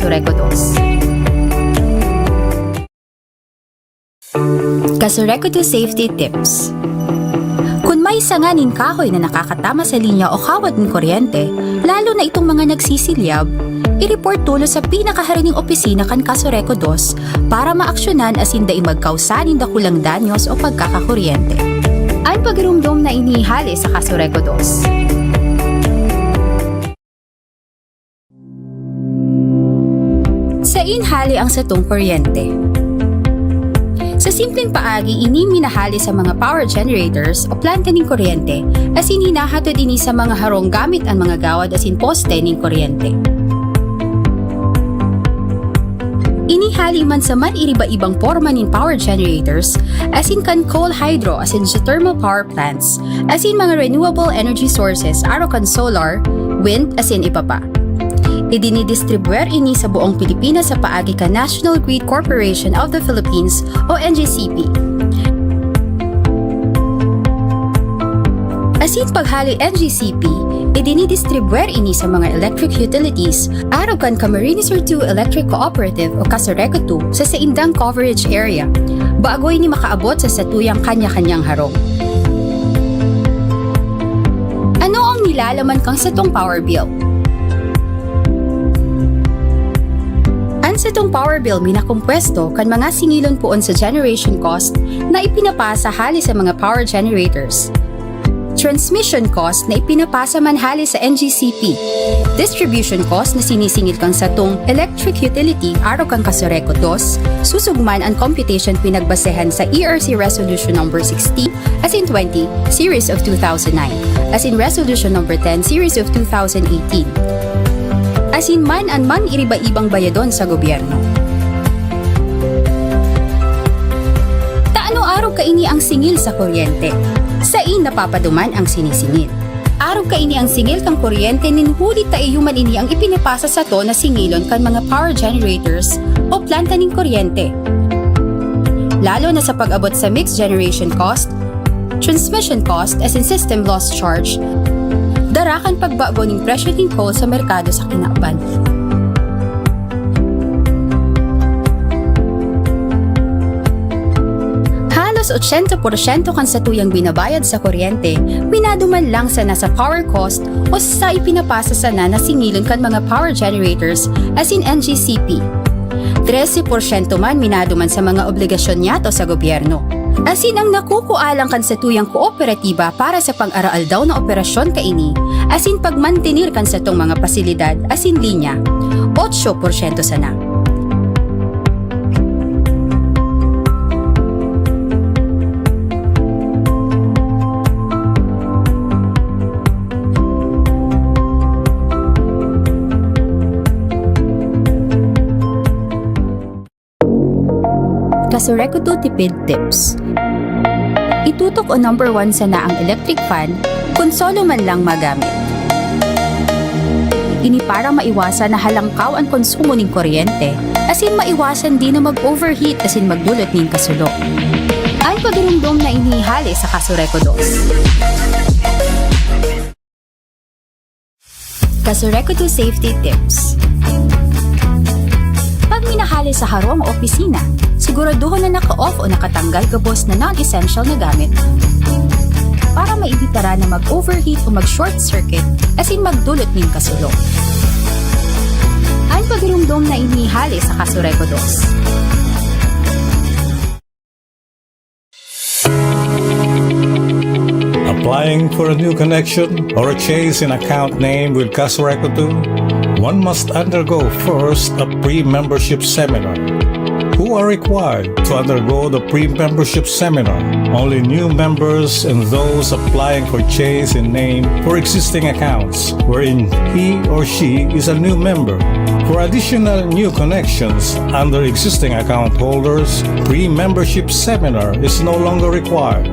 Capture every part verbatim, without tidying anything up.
Casureco dos. Casureco two Safety Tips. Kun may sanga nin kahoy na nakakatama sa linya o kawad nin kuryente, lalo na itong mga nagsisilyab, i-report tolos sa pinakaharaning opisina kan Casureco dos para maaksyonan asin dai magkausa nin dakulang danyos o pagkakakuryente. An pagirumdom na ini hale sa Casureco dos. Sain hale ang satong kuryente? Sa simpleng paagi, ini minahale sa mga power generators o planta nin kuryente, asin hinahatod ini sa mga harong gamit an mga gawad asin poste nin kuryente. Ini hale man sa man-iriba-ibang porma nin power generators, asin kan coal, hydro, asin geothermal power plants, asin mga renewable energy sources, arog kan solar, wind, asin iba pa. Idinidistribuyar ini sa buong Pilipinas sa paagi kan National Grid Corporation of the Philippines o N G C P. Asin paghaloy N G C P, idinidistribuyar ini sa mga electric utilities, arog kan Camarines Sur two Electric Cooperative o Casureco two sa saindang coverage area, bago ini makaabot sa satuyang kanya-kanyang harong. Ano ang nilalaman kan satong power bill? An satong power bill minakompuesto kan mga singilon poon sa generation cost na ipinapasa hale sa mga power generators, transmission cost na ipinapasa man hale sa N G C P, distribution cost na sinisingil kan satong electric utility arog kan Casureco dos, susog man an computation pinagbasehan sa E R C Resolution Number sixteen, asin twenty, Series of two thousand nine, asin Resolution Number ten, Series of two thousand eighteen, asin man an man-iriba-ibang bayadon sa gobyerno. Ta ano arog kaini ang singil sa kuryente? Sain napapaduman ang sinisingil? Arog kaini ang singil kan kuryente nin huli ta iyo man ini ang ipinapasa sato na singilon kan mga power generators o planta nin kuryente. Lalo na sa pag-abot sa mixed generation cost, transmission cost asin system loss charge, dara kan pagbago nin presyo nin coal sa merkado sa kinaban. Halos ochenta porsyento kan satuyang binabayad sa kuryente, minaduman lang sana sa power cost o sa ipinapasa sana na singilon kan mga power generators asin N G C P. Trese porsyento man minaduman sa mga obligasyon niyato sa gobyerno. Asin ang nakukua lang kan satuyang kooperatiba para sa pang-araaldaw na operasyon kaini, asin pagmantener kan satong mga pasilidad asin linya, otso porsyento sana. Casureco two Tipid Tips. Itutok o number one sana ang electric fan kun solo man lang magamit. Ini para maiwasan na halangkaw an konsumo nin kuryente, asin maiwasan din na mag-overheat asin magdulot nin kasulo. An pagirumdom na ini hale sa Casureco dos. Casureco two Safety Tips. Pag minahale sa harong o opisina, siguraduhon na naka-off o nakatanggal gabos na non-essential na gamit para maibitara na mag-overheat o mag-short circuit asin magdulot nin kasulo. An pagirumdom na ini hale sa Casureco dos. Applying for a new connection or a change in account name with Casureco two, one must undergo first a pre-membership seminar. Who are required to undergo the pre-membership seminar? Only new members and those applying for change in name for existing accounts wherein he or she is a new member. For additional new connections under existing account holders, pre-membership seminar is no longer required.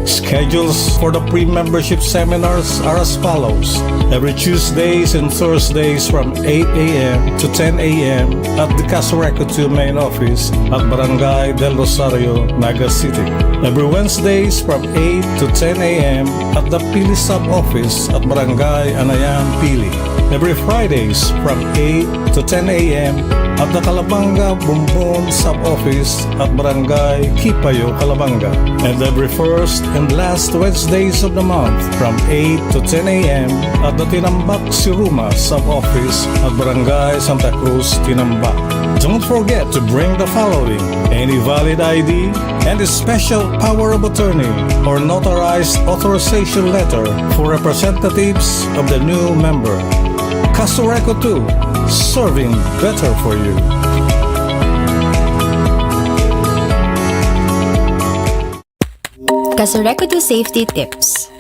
Schedules for the pre-membership seminars are as follows. Every Tuesdays and Thursdays from eight a m to ten a m at the Casureco two main office at Barangay Del Rosario, Naga City. Every Wednesdays from eight to ten a m at the Pili Sub-Office at Barangay Anayan, Pili. Every Fridays from eight to ten a m at the Calabanga Bumbon Sub-Office at Barangay Kipayo, Calabanga. And every first and last Wednesdays of the month from eight to ten a m at the Tinambac Siruma Sub-Office at Barangay Santa Cruz, Tinambac. Don't forget to bring the following: any valid I D and a special power of attorney or notarized authorization letter for representatives of the new member. Casureco two, serving better for you. Casureco two Safety Tips.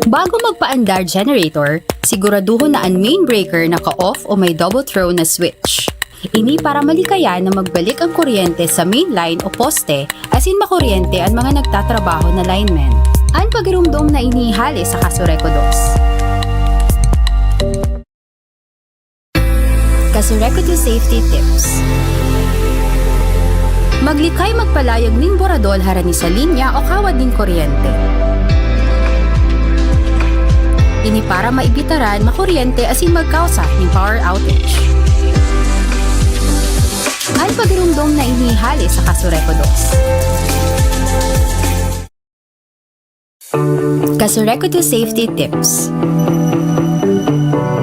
Bago magpaandar generator, siguraduhon na an main breaker naka-off o may double throw na switch. Ini para malikayan na magbalik ang kuryente sa main line o poste, asin makuryente an mga nagtatrabaho na linemen. An pagirumdom na ini hale sa Casureco dos. Casureco two Safety Tips. Maglikay magpalayag nin boradol harani sa linya o kawad nin kuryente. Ini para maibitaran makuryente asin magkausa nin power outage. An pagirumdom na ini hale sa Casureco dos. Casureco two Safety Tips.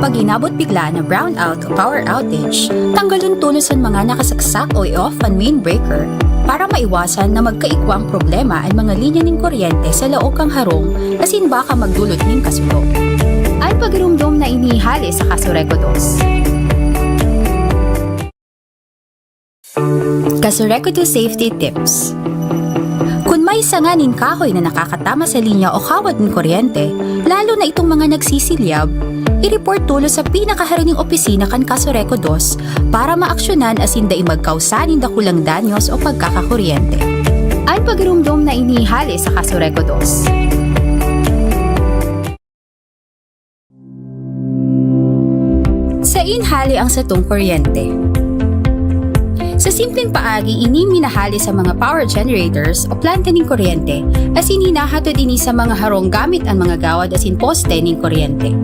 Pag inabot bigla na brownout o power outage, tanggalon tolos an mga nakasaksak o i-off an main breaker para maiwasan na magkaigwang problema an mga linya nin kuryente sa laog kan harong asin baka magdulot nin kasulo. An pagirumdom na ini hale sa Casureco dos. Casureco two Safety Tips. Kun may sanga nin kahoy na nakakatama sa linya o kawad nin kuryente, lalo na itong mga nagsisilyab, i-report tolos sa pinakaharaning opisina kan Casureco dos para maaksyonan asin dai magkausa nin dakulang danyos o pagkakakuryente. An pagirumdom na ini hale sa Casureco dos. Sain hale ang satong kuryente? Sa simpleng paagi, ini minahale sa mga power generators o planta nin kuryente, asin hinahatod ini sa mga harong gamit an mga gawad asin poste nin kuryente.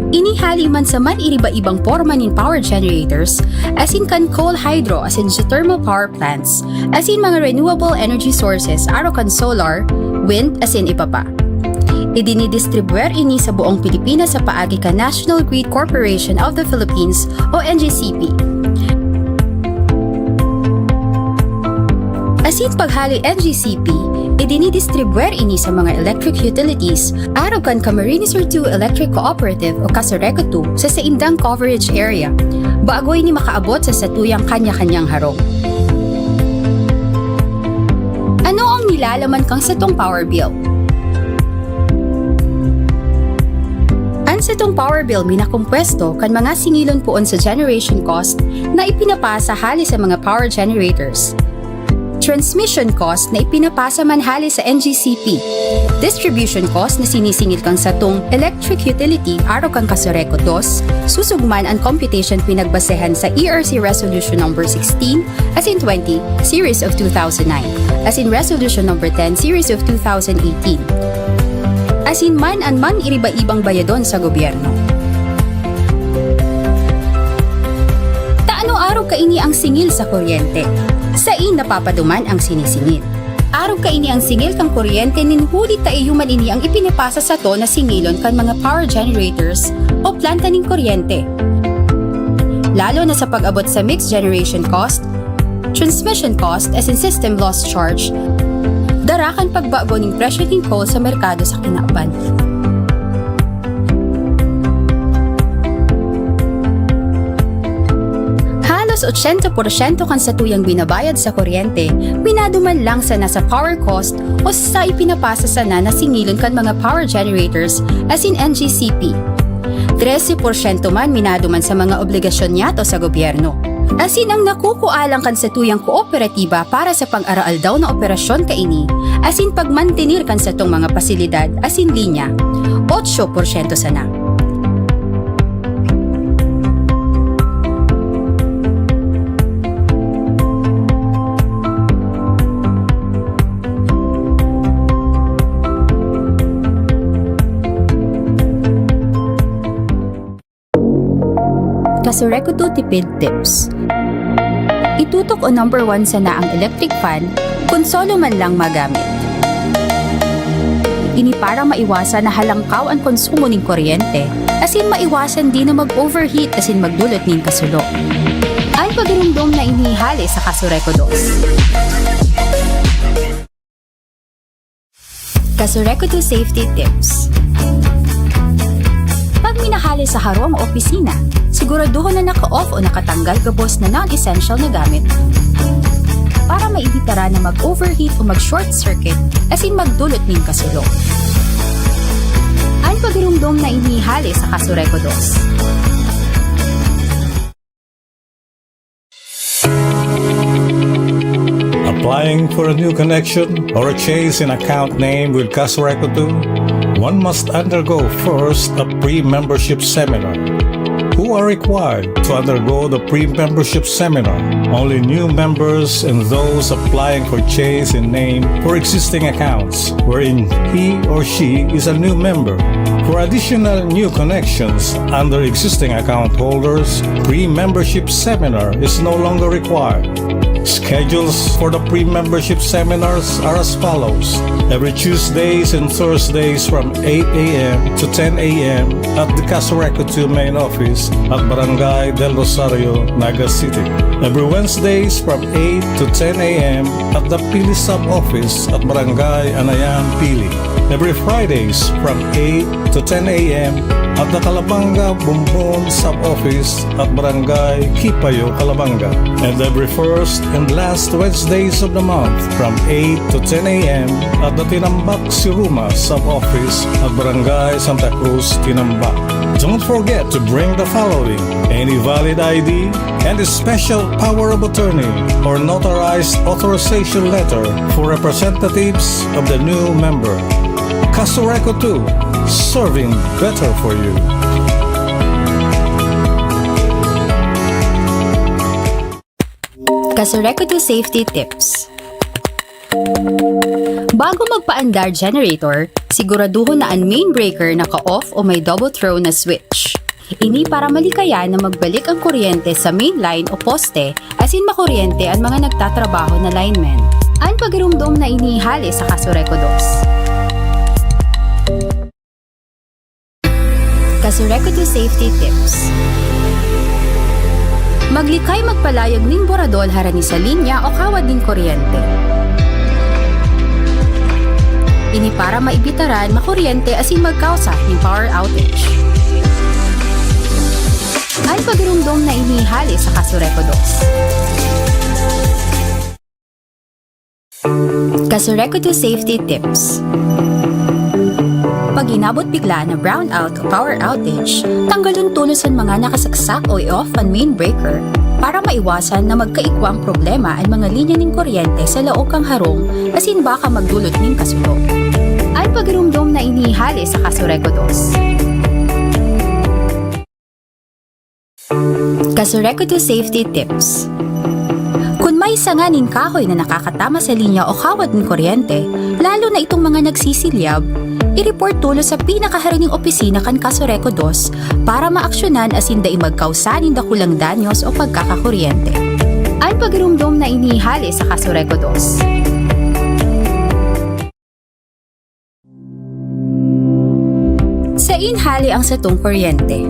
Ini hale man sa man-iriba-ibang porma nin power generators, asin kan coal, hydro, asin geothermal power plants, asin mga renewable energy sources, arog kan solar, wind, asin iba pa. Idinidistribwer ini sa buong Pilipinas sa paagi kan National Grid Corporation of the Philippines o N G C P. Asin paghale N G C P, idinidistribwer ini sa mga electric utilities, arog kan Camarines Sur two Electric Cooperative o Casureco two sa saindang coverage area, bago ini makaabot sa satuyang kanya-kanyang harong. Ano ang nilalaman kan satong power bill? An satong power bill minakompuesto kan mga singilon poon sa generation cost na ipinapasa hale sa mga power generators, transmission cost na ipinapasa man hale sa N G C P, distribution cost na sinisingil kan satong electric utility arog kan Casureco dos, susog man an computation pinagbasehan sa E R C Resolution Number sixteen asin twenty, Series of two thousand nine, asin Resolution Number ten, Series of two thousand eighteen, asin man an man-iriba-ibang bayadon sa gobyerno. Ta ano arog kaini ang singil sa kuryente? Sain napapaduman ang sinisingil? Arog kaini ang singil kan kuryente nin huli ta iyo man ini ang ipinapasa sato na singilon kan mga power generators o planta nin kuryente. Lalo na sa pag-abot sa mixed generation cost, transmission cost asin system loss charge, dara kan pagbago nin presyo nin coal sa merkado sa kinaban. Halos ochenta porsyento kan satuyang binabayad sa kuryente, minaduman lang sana sa power cost o sa ipinapasa sana na singilon kan mga power generators asin N G C P. Trese porsyento man minaduman sa mga obligasyon niyato sa gobyerno. asin ang nakukua lang kan satuyang kooperatiba para sa pang-araaldaw na operasyon kaini, asin pagmantener kan satong mga pasilidad asin linya, otso porsyento sana. Kasureku Two Tipid Tips. Itutok o number one sana ang electric fan kun solo man lang magamit. Ini para maiwasan na halangkaw an konsumo nin kuryente, asin maiwasan din na mag-overheat asin magdulot nin kasulo. An pagirumdom na ini hale sa Kasureku Dos. Kasureku Two Safety Tips. Pag minahali sa harong o opisina, siguraduhon na naka-off o nakatanggal gabos na non-essential na gamit para maibitaran na mag-overheat o mag-short circuit asin magdulot nin kasulo. An pagirumdom na ini hale sa Kasureku Dos. Applying for a new connection or a change in account name with Kasureku Two, one must undergo first a pre-membership seminar. Who are required to undergo the pre-membership seminar? Only new members and those applying for change in name for existing accounts wherein he or she is a new member. For additional new connections under existing account holders, pre-membership seminar is no longer required. Schedules for the pre-membership seminars are as follows. Every Tuesdays and Thursdays from eight a m to ten a m at the Kasureku Two main office at Barangay Del Rosario, Naga City. Every Wednesdays from eight to ten a m at the Pili Sub-Office at Barangay Anayan, Pili. Every Fridays from eight to ten a m at the Calabanga Bumbon Sub-Office at Barangay Kipayo, Calabanga. And every first and last Wednesdays of the month from eight to ten a m at the Tinambac Siruma Sub-Office at Barangay Santa Cruz, Tinambac. Don't forget to bring the following: any valid I D and a special power of attorney or notarized authorization letter for representatives of the new member. Kasureku Two, serving better for you. Kasureku Two Safety Tips. Bago magpaandar generator, siguraduhon na an main breaker naka-off o may double throw na switch. Ini para malikayan na magbalik ang kuryente sa main line o poste, asin makuryente an mga nagtatrabaho na linemen. An pagirumdom na ini hale sa Kasureku Dos. Kasureku Two Safety Tips. Maglikay magpalayog nin boradol harani sa linya o kawad nin kuryente. Ini para maibitaran makuryente asin magkausa nin power outage. An pagirumdom na ini hale sa Kasureku Dos. Kasureku Two Safety Tips. Pag inabot bigla na brownout o power outage, tanggalon tolos an mga nakasaksak o i-off an main breaker para maiwasan na magkaigwang problema an mga linya nin kuryente sa laog kan harong asin baka magdulot nin kasulo. An pagirumdom na ini hale sa Kasureku Dos. Kasureku Two Safety Tips. Kun may sanga nin kahoy na nakakatama sa linya o kawad nin kuryente, lalo na itong mga nagsisilyab, i-report tolos sa pinakaharaning opisina kan Kasureku Dos para maaksyonan asin dai magkausa nin dakulang danyos o pagkakakuryente. An pagirumdom na ini hale sa Kasureku Dos. Saen hale ang satong kuryente?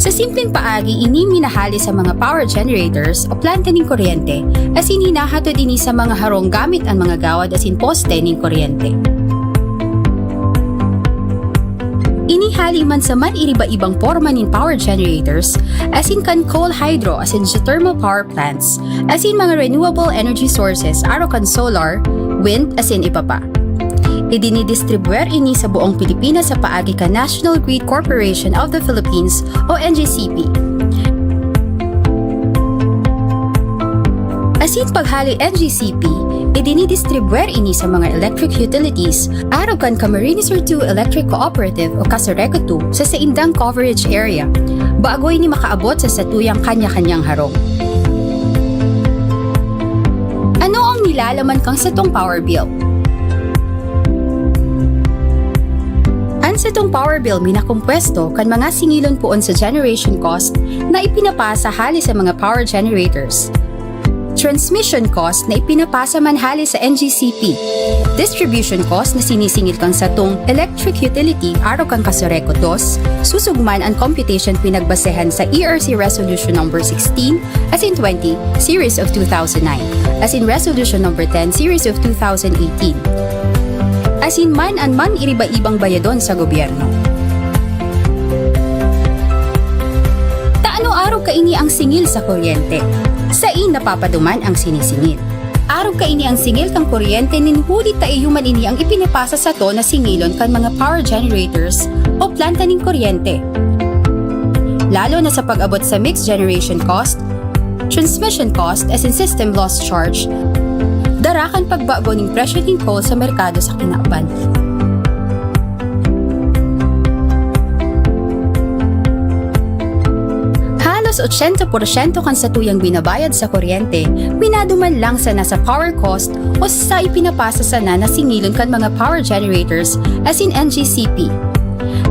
Sa simpleng paagi, ini minahale sa mga power generators o planta nin kuryente, asin hinahatod ini sa mga harong gamit an mga gawad asin poste nin kuryente. Ini hale man sa man-iriba-ibang porma nin power generators, asin kan coal, hydro, asin geothermal power plants, asin mga renewable energy sources, arog kan solar, wind, asin iba pa. Idinidistribuyar ini sa buong Pilipinas sa paagi kan National Grid Corporation of the Philippines o N G C P. Asin paghale N G C P, idinidistribwer ini sa mga electric utilities, arog kan Camarines Sur two Electric Cooperative o Casureco two sa saindang coverage area. Bago ini makaabot sa satuyang kanya-kanyang harong. Ano ang nilalaman kan satong power bill? An satong power bill minakompuesto kan mga singilon poon sa generation cost na ipinapasa hale sa mga power generators. Transmission cost na ipinapasa man hale sa N G C P. Distribution cost na sinisingil kan satong electric utility arog kan Casureco two, susog man an computation pinagbasehan sa E R C Resolution Number sixteen, asin twenty, Series of two thousand nine, asin Resolution Number ten, Series of two thousand eighteen. Asin man an man iriba-ibang bayadon sa gobyerno. Ta ano arog kaini ang singil sa kuryente? Sain napapaduman ang sinisingil. Arog kaini ang singil kan kuryente nin huli ta iyo man ini ang ipinapasa sato na singilon kan mga power generators o planta nin kuryente. Lalo na sa pag-abot sa mixed generation cost, transmission cost asin system loss charge, dara kan pagbago nin presyo nin coal sa merkado sa kinaban. Halos ochenta porsyento kan satuyang binabayad sa kuryente, minaduman lang sana sa power cost o sa ipinapasa sana na singilon kan mga power generators asin N G C P.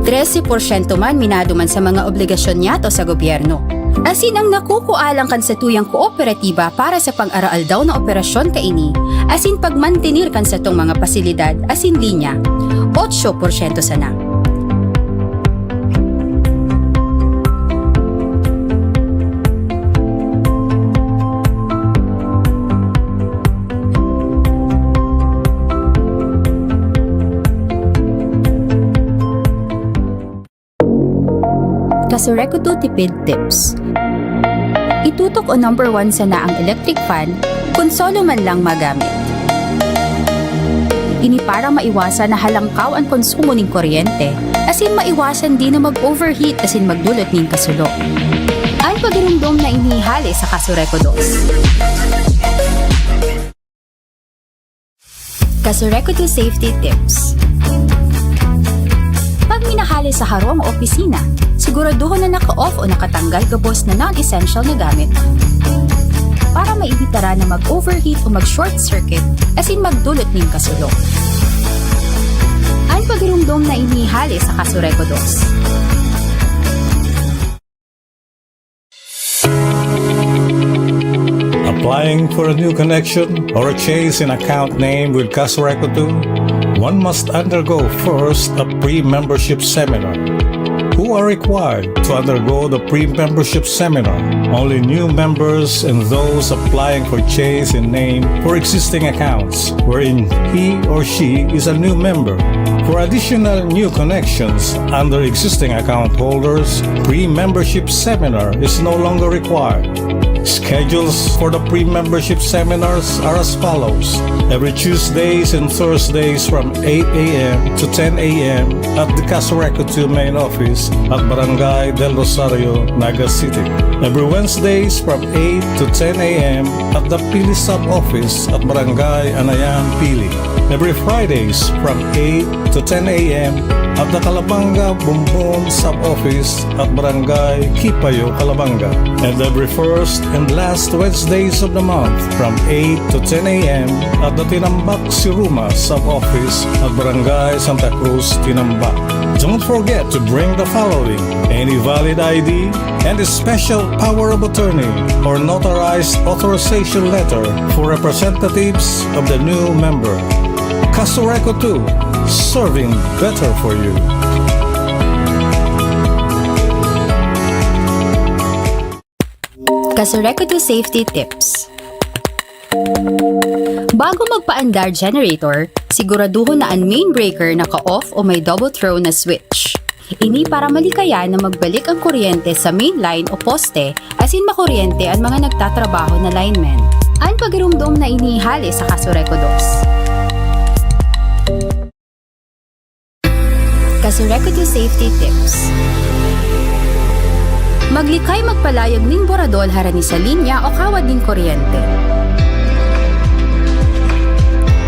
Trese porsyento man minaduman sa mga obligasyon niyato sa gobyerno. Asin ang nakukua lang kan satuyang kooperatiba para sa pang-araaldaw na operasyon kaini, asin pagmantener kan satong mga pasilidad asin linya, otso porsyento sana. Casureco two Tipid Tips. Itutok o number one sana ang electric fan kun solo man lang magamit. Ini para maiwasan na halangkaw an konsumo nin kuryente, asin maiwasan din na mag-overheat asin magdulot nin kasulo. An pagirumdom na ini hale sa Casureco two. Casureco two Safety Tips. Pag minahale sa harong o opisina, siguraduhon na naka-off o nakatanggal gabos na non-essential na gamit para maibitara na mag-overheat o mag-short circuit asin magdulot nin kasulo. An pagirumdom na ini hale sa Casureco two. Applying for a new connection or a change in account name with Casureco two, one must undergo first a pre-membership seminar. Who are required to undergo the pre-membership seminar? Only new members and those applying for change in name for existing accounts wherein he or she is a new member. For additional new connections under existing account holders, pre-membership seminar is no longer required. Schedules for the pre-membership seminars are as follows. Every Tuesdays and Thursdays from eight a m to ten a m at the Casureco two main office at Barangay Del Rosario, Naga City. Every Wednesdays from eight to ten a m at the Pili Sub-Office at Barangay Anayan, Pili. Every Fridays from eight to ten a m at the Calabanga Bumbon Sub-Office at Barangay Kipayo, Calabanga. And every first and last Wednesdays of the month from eight to ten a m at the Tinambac Siruma Sub-Office at Barangay Santa Cruz, Tinambac. Don't forget to bring the following: any valid I D and a special power of attorney or notarized authorization letter for representatives of the new member. Casureco two, serving better for you. Casureco two Safety Tips. Bago magpaandar generator, siguraduhon na an main breaker naka-off o may double throw na switch. Ini para malikayan na magbalik ang kuryente sa main line o poste, asin makuryente an mga nagtatrabaho na linemen. An pagirumdom na ini hale sa Casureco two. Casureco two Safety Tips. Maglikay magpalayog nin boradol harani sa linya o kawad nin kuryente.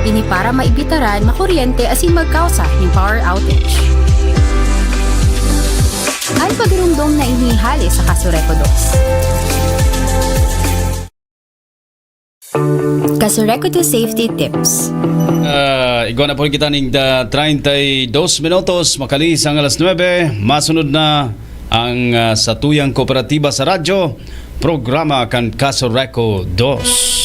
Ini para maibitaran makuryente asin magkausa nin power outage. An pagirumdom na ini hale sa Kasureco dos. Kasureco dos Safety Tips. Ah, igwa na po kita ning, ah, treinta y dos minutos, makalihis ang alas nuebe. Masunod na ang, ah, satuyang kooperatiba sa radyo, programa kan Kasureco dos.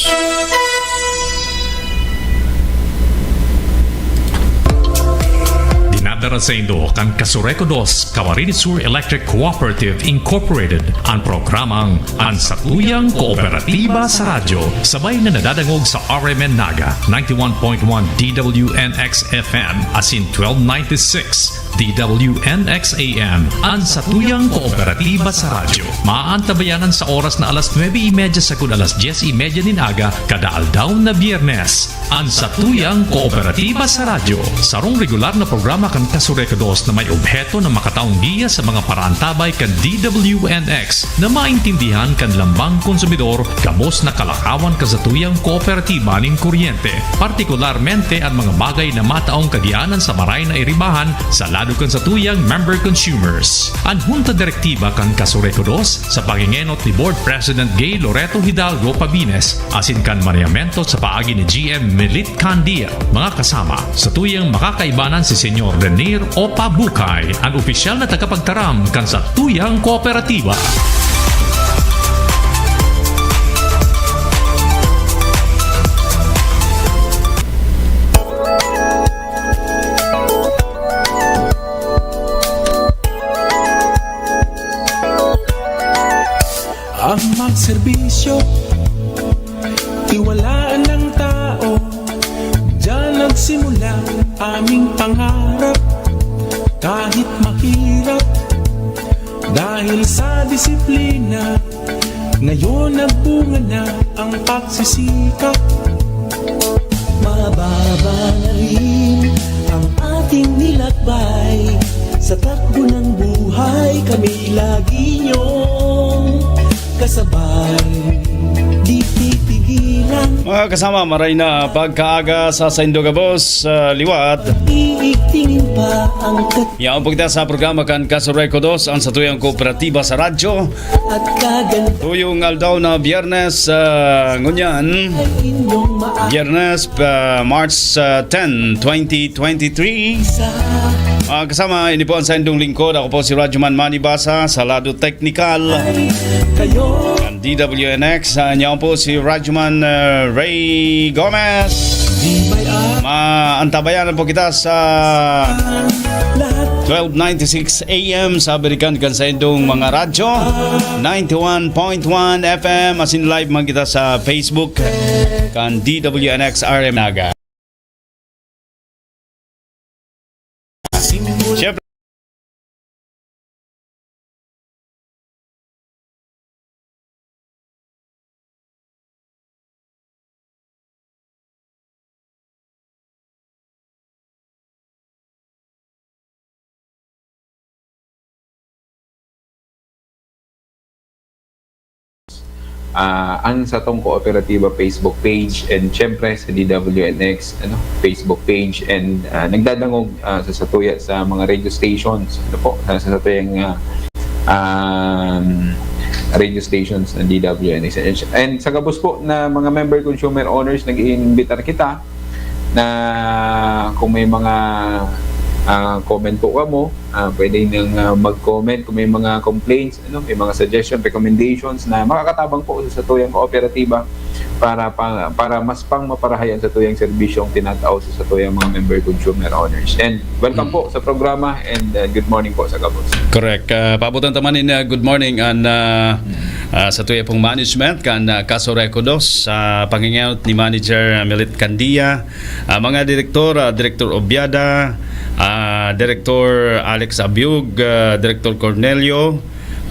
Dinadara saindo kan Kasureco dos, Camarines Sur Electric Cooperative Incorporated, an programang An Satuyang Kooperatiba sa Radyo, sabay na nadadangog sa R M N Naga, ninety-one point one D W N X F M, asin twelve ninety-six D W N X A M, An Satuyang Kooperatiba sa Radyo. Maantabayanan sa oras na alas nuebe y media sagkod alas dyes y media nin aga, kada aldaw na Biyernes. An Satuyang Kooperatiba sa Radyo, sarong regular na programa kan Kasureco dos na may obheto na makataong giya sa mga paraantabay kan D W N X na maintindihan kan lambang konsumidor gabos na kalakawan kan satuyang kooperatiba nin kuryente, partikularmente an mga bagay na mataong kagianan sa maray na iribahan sa lado kan satuyang member consumers. An Hunta Direktiba kan Kasureco dos, sa pangengenot ni Board President Gay Loreto Hidalgo Pabines, asin kan manayamento sa paagi ni G M Milit Candia, mga kasama, satuyang makakaibanan si Senyor Renier Opa Bukay, an opisyal na tagapagtaram kan satuyang kooperatiba. Ang magserbisyo, tiwalaan ng tao. Diyan nagsimula aming pangarap, kahit mahirap. Dahil sa disiplina, ngayon nagbunga na ang pagsisikap. Mababa na rin ang ating nilakbay sa takbo ng buhay. Kami lagi niyong kasabay, di pipigilan. Mga kasama, maray na pagkaaga sa saindo gabos, ah, liwat. Iigtingin pa ang kat- Yaon po kita sa programa kan Kasureco dos, an satuyang kooperatiba sa radyo. At kagan- Tuyong aldaw na Biyernes, ah, ngunyan. Ay inyong maa- Biyernes, ah, March, ah, ten, twenty twenty-three. Sa- Mga kasama, ini po ang saindong lingkod. Ako po si Radyoman Manny Basa, sa lado teknikal. Kayo. Ang D W N X, ah, niya po si Radyoman, ah, Ray Gomez. Di may a- Maantabayanan po kita sa Lahat. Twelve ninety-six A M sa Birikan kan saindong mga radyo, ninety-one point one F M, asin live man kita sa Facebook kan D W N X R M Naga. Siyempre, ah, ang satong kooperatiba Facebook page and siyempre sa D W N X, ano, Facebook page and, ah, nagdadangog, ah, sa satuya sa mga radio stations, ano po, sa, sa satuyang, ah, um, radio stations ng D W N X. And sa gabos po na mga member consumer owners, nag-iimbitar kita na kung may mga, ah, comment po kamo, ah, pwede nang, ah, mag-comment kung may mga complaints, ano, may mga suggestion, recommendations na makakatabang po sa satuyang kooperatiba para pa, para mas pang maparahay ang satuyang serbisyong tinatao sa satuyang mga member consumer owners. And welcome Mm. po sa programa and, uh, good morning po sa gabos. Correct. Uh, paabutan ta man nin, uh, good morning an, uh, uh, satuya pong management kan, uh, Kasureco dos, sa pangingenot ni Manager, uh, Milit Candia, uh, mga direktor, uh, Direktor Obiada, uh, Direktor Alex Abiug, uh, Direktor Cornelio,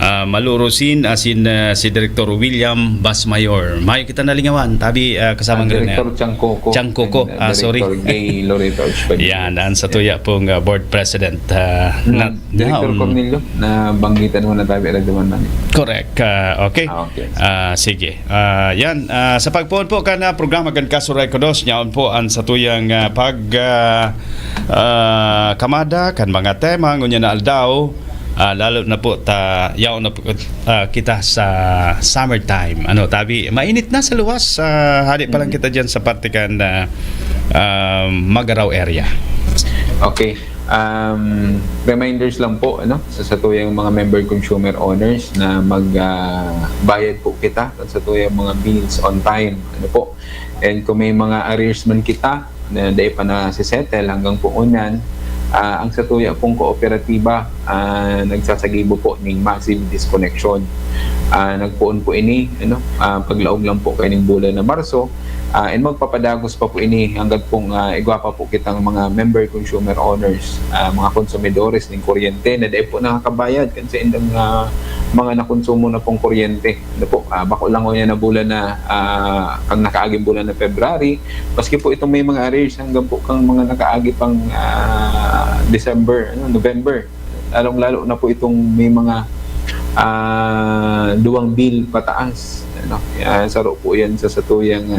ah, Malurusin, asin, ah, si Director William Basmayor. Mayo kita nalingawan, tabi, ah, kasamang Rene. Director Changcoco. Changcoco, And, ah, ah, sorry. Director Gay Loreto Espanyol. Yan, ang sa tuya pong, ah, board president, ah, Hmm. na, Director naon. Cornelio, nabanggitan mo na tabi, Radyo Man Mani. Correct. Ah, okay. Ah, okay. Ah, sige. Ah, yan. Ah, sa pagpoon po kan, ah, programa kan Kaso Rekodos, yaon po ang satuyang, ah, pag, ah, ah, kamada kan mga tema ngunyan na aldaw, ah, lalo na po ta yaon na po, ah, kita sa summertime. Ano, tabi, mainit na sa luwas, ah, hali pa lang Mm. kita diyan sa parte kan, ah, ah, Magaraw area. Okay. Um, reminders lang po, ano, sa satuyang mga member consumer owners na mag, ah, bayad po kita sa satuyang mga bills on time. Ano po? And kung may mga arrears man kita na dai pa nasisettle hanggang po ngunyan, ah, ang satuya pong kooperatiba, ah, nagsasagibo po ning massive disconnection. Ah, nagpoon po ini, ano, ah, paglaog lang po kaining bulan na Marso, ah, and magpapadagos pa po ini hanggat pong, ah, igwa pa po kitang mga member consumer owners, ah, mga konsumidores ning kuryente na dai po nakakabayad kan saindang, ah, mga nakonsumo na pong kuryente. Ano po, ah, bako lang ngunyan na bulan na, ah, kang nakaaging bulan na February, maski po itong may mga arrears hanggang po kang mga nakaagi pang, ah, December, ano, November. Lalong-lalo na po itong may mga, ah, duwang bill pataas, ano. Ah, saro po yan sa satuyang,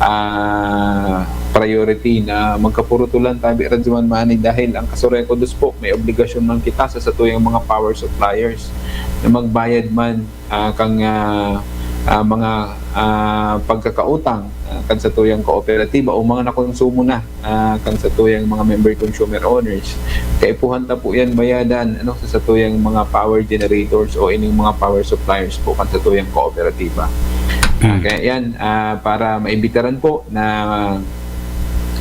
ah, priority na magkapurutulan tabi, Radyo Man Mani, dahil ang Kaso Rekodos po, may obligasyon man kita sa satuyang mga power suppliers na magbayad man, ah, kang, ah, ah, mga, ah, pagkakautang, ah, kan satuyang kooperatiba o mga nakonsumo na, ah, kan satuyang mga member consumer owners. Kaipuhan ta po yan bayadan, ano, sa satuyang mga power generators o ining mga power suppliers po kan satuyang kooperatiba. Ah, Hmm. kaya yan, ah, para maibitaran po na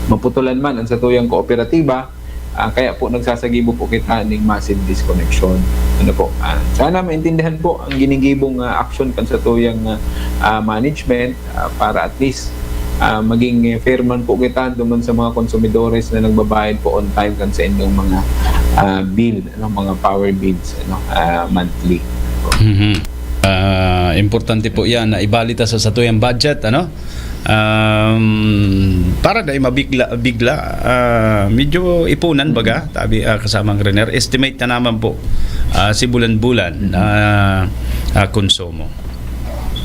maputulan man ang satuyang kooperatiba, ah, kaya po nagsasagibo po kita ning massive disconnection. Ano po? Ah, sana maintindihan po ang ginigibong, ah, action kan satuyang, ah, ah, management, ah, para at least, ah, maging, eh, fair man po kita duman sa mga konsumidores na nagbabayad po on time kan saindong mga, ah, bill, ano, mga power bills, ano, ah, monthly. Mhm. Ah, importante po yan na ibali ta sa satuyang budget, ano? Um, para dai mabigla, bigla, ah, medyo ipunan, baga, tabi, ah, kasamang Rener, estimate na naman po, ah, si bulan-bulan, Mhm. ah, ah, konsumo.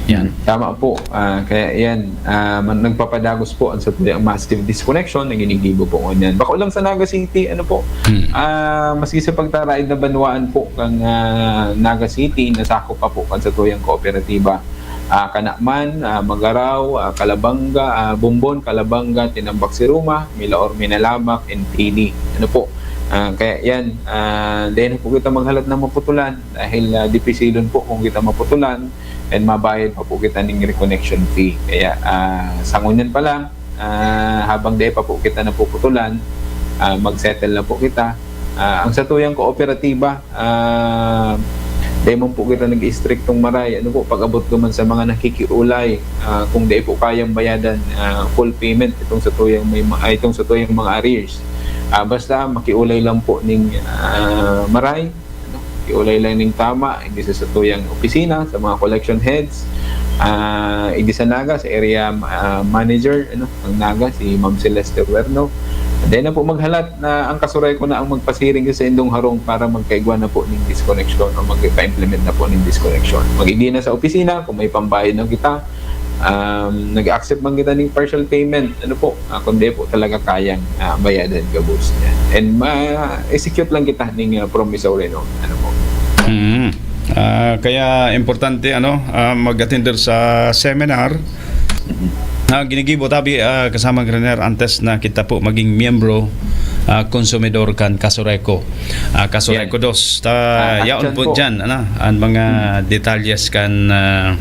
Yan. Tama po. Ah, kaya yan, ah, man-, nagpapadagos po ang satuyang massive disconnection na ginigibo po ngunyan. Bako lang sa Naga City, ano po, Hmm. ah, maski sa pagtaraid na banwaan po kang, ah, Naga City, nasakop pa po kan satuyang kooperatiba. Ah, kana man, ah, Magaraw, ah, Calabanga, ah, Bombon, Calabanga, Tinambac, Siruma, Milaor, Minalabac, and Pili. Ano po? Ah, kaya yan, ah, dai na po kita maghalat na maputulan dahil, ah, dipisilon po kung kita maputulan and mabayad pa po kita ning reconnection fee. Kaya, ah, sa ngunyan pa lang, ah, habang dai pa po kita napuputulan, ah, mag-settle na po kita. Ah, ang satuyang kooperatiba, ah, dai man po kita nag-istriktong maray. Ano po, pag-abot duman sa mga nakikiulay, ah, kung dai po kayang bayadan, ah, full payment itong satuyang may ma-, ay, itong satuyang mga arrears. Ah, basta makiulay lang po ning, ah, maray, ano, makiulay lang ning tama, igdi sa satuyang opisina, sa mga collection heads, ah, igdi sa Naga, sa area, ah, manager, ano, ang Naga, si Ma'am Celeste Huerno. Dai na po maghalat na ang Kaso Reco na ang magpasiring sa indong harong para magkaigwa na po ning disconnection o magpa-implement na po ning disconnection. Mag-igdi na sa opisina kung may pambayad na kita. Um, nag-accept man kita ning partial payment. Ano po? Ah, kung di po talaga kayang, ah, bayadan gabos niya. And ma-execute lang kita ning, ah, promissory note. Ano po? Mm. Ah, kaya importante, ano, ah, mag-attender sa seminar. Ah, ginigibo tabi, ah, kasamang Rener, antes na kita po maging miyembro, ah, konsumidor kan Kaso Reco. Ah, Kaso Yan. Reco dos. Ta, Ah, yaon atyan po po. dyan, ano, ang mga Hmm. detalyes kan, ah,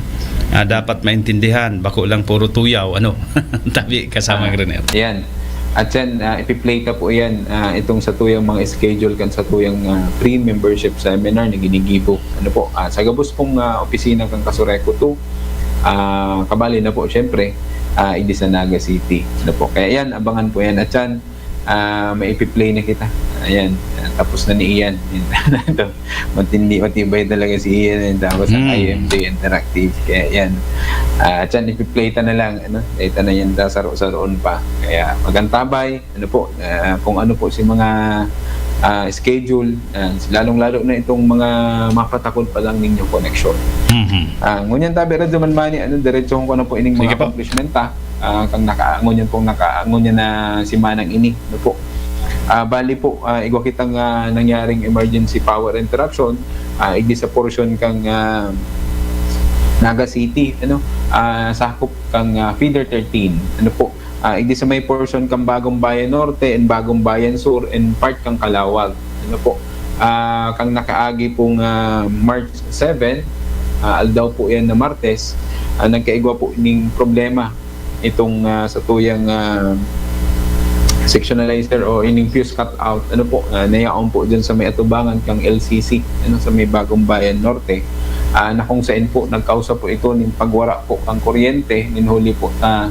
ah, dapat maintindihan. Bako lang puro tuyaw, ano. Tabi, kasamang Ah, Rener. yan. At yan, ah, ipi-play ta po yan, ah, itong satuyang mga schedule kan satuyang, ah, free membership seminar na ginigibo. Ano po, ah, sa gabos pong, ah, opisina kan Kaso Reco two, ah, kabali na po, syempre, ah, igdi sa Naga City. Ano po, kaya yan, abangan po yan. At yan, Ah, may ipi-play na kita. Ayan, ah, tapos na ni Ian. Ito, matindi, matibay talaga si Ian, eh. Tapos ang Hmm. I M J Interactive. Kaya yan. Ah, at yan, ipi-play ta na lang, ano? Dahil ta na yan, sasaroon pa. Kaya magantabay, ano po, ah, kung ano po si mga, ah, schedule, ah, lalong-lalo na itong mga mapatakod pa lang ninyong koneksyon. Mhm. Ah, ngunyan tabi, Radyo Manmani, ano, diretsohon ko na po ining Sige mga po. accomplishment, ah. Ah, kang naka-, ngunyan pong naka-, ngunyan na simanang ini, ano po. Ah, bali po, ah, igwa kitang, ah, nangyaring emergency power interruption, ah, igdi sa portion kang, ah, Naga City, ano, ah, sakop kang, ah, Feeder thirteen, ano po. Ah, igdi sa may portion kang Bagong Bayan Norte and Bagong Bayan Sur and part kang Calauag, ano po. Ah, kang nakaagi pong, ah, March seven, ah, aldaw po yan na Martes, ah, nagkaigwa po ning problema itong, ah, satuyang, ah, sectionalizer o ining fuse cutout, ano po, ah, na yaon po dyan sa may atubangan kang L C C, ano, sa may Bagong Bayan Norte, ah, na kung saan po nagkausa po ito ning pagwara po kang kuryente, nin huli po, ah,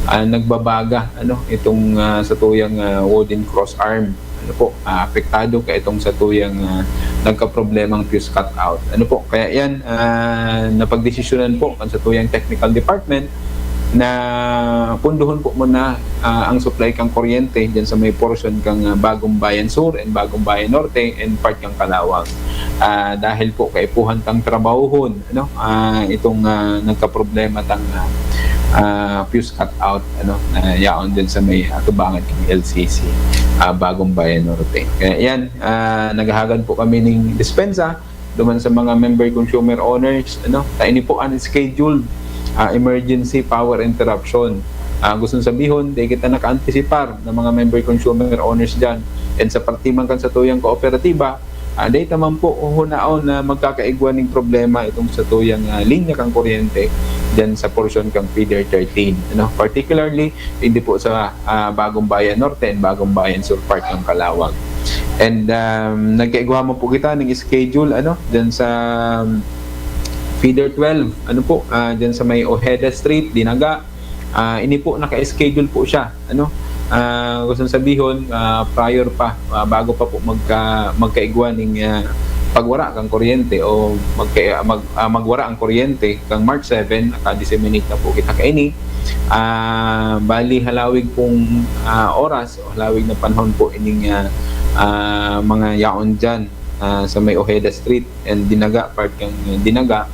ah, nagbabaga, ano, itong, ah, satuyang, ah, wooden cross arm. Ano po, ah, apektado ka itong satuyang, ah, nagkaproblemang fuse cutout. Ano po, kaya yan, ah, napagdesisyonan po ang satuyang technical department na punduhon po muna, ah, ang supply kang kuryente dyan sa may portion kang, ah, Bagong Bayan Sur and Bagong Bayan Norte and part kang Calauag. Ah, dahil po kaipuhan tang trabahohon, ano, ah, itong, ah, nagkaproblema tang, ah, ah, fuse cutout, ano, na yaon dyan sa may atubangan kang L C C, ah, Bagong Bayan Norte. Kaya yan, ah, naghahagad po kami ning dispensa duman sa mga member consumer owners, ano, ta ini po an scheduled, ah, emergency power interruption. Ah, gustong sabihon, di kita naka-antisipar na mga member consumer owners dyan. And sa parte man kan satuyang kooperatiba, ah, dai ta man po hunaon na magkakaigwa ning problema itong satuyang, ah, linya kang kuryente dyan sa portion kang Feeder thirteen, ano? Particularly, hindi po sa, ah, Bagong Bayan Norte and Bagong Bayan Sur part ng Calauag. And, um, nagkaigwa man po kita ng schedule, ano, dyan sa, um, Feeder twelve, ano po, ah, dyan sa may Ojeda Street, Dinaga. Ah, ini po, naka-schedule po siya, ano. Ah, gustong sabihon, ah, prior pa, ah, bago pa po magka-, magkaigwa ning, ah, pagwara kang kuryente o magka-, mag-, ah, magwara ang kuryente kang March seven, naka-disseminate na po kita kaini. Ah, bali, halawig pong, ah, oras o halawig na panahon po ining, ah, ah, mga yaon dyan, ah, sa may Ojeda Street and Dinaga, part kang Dinaga,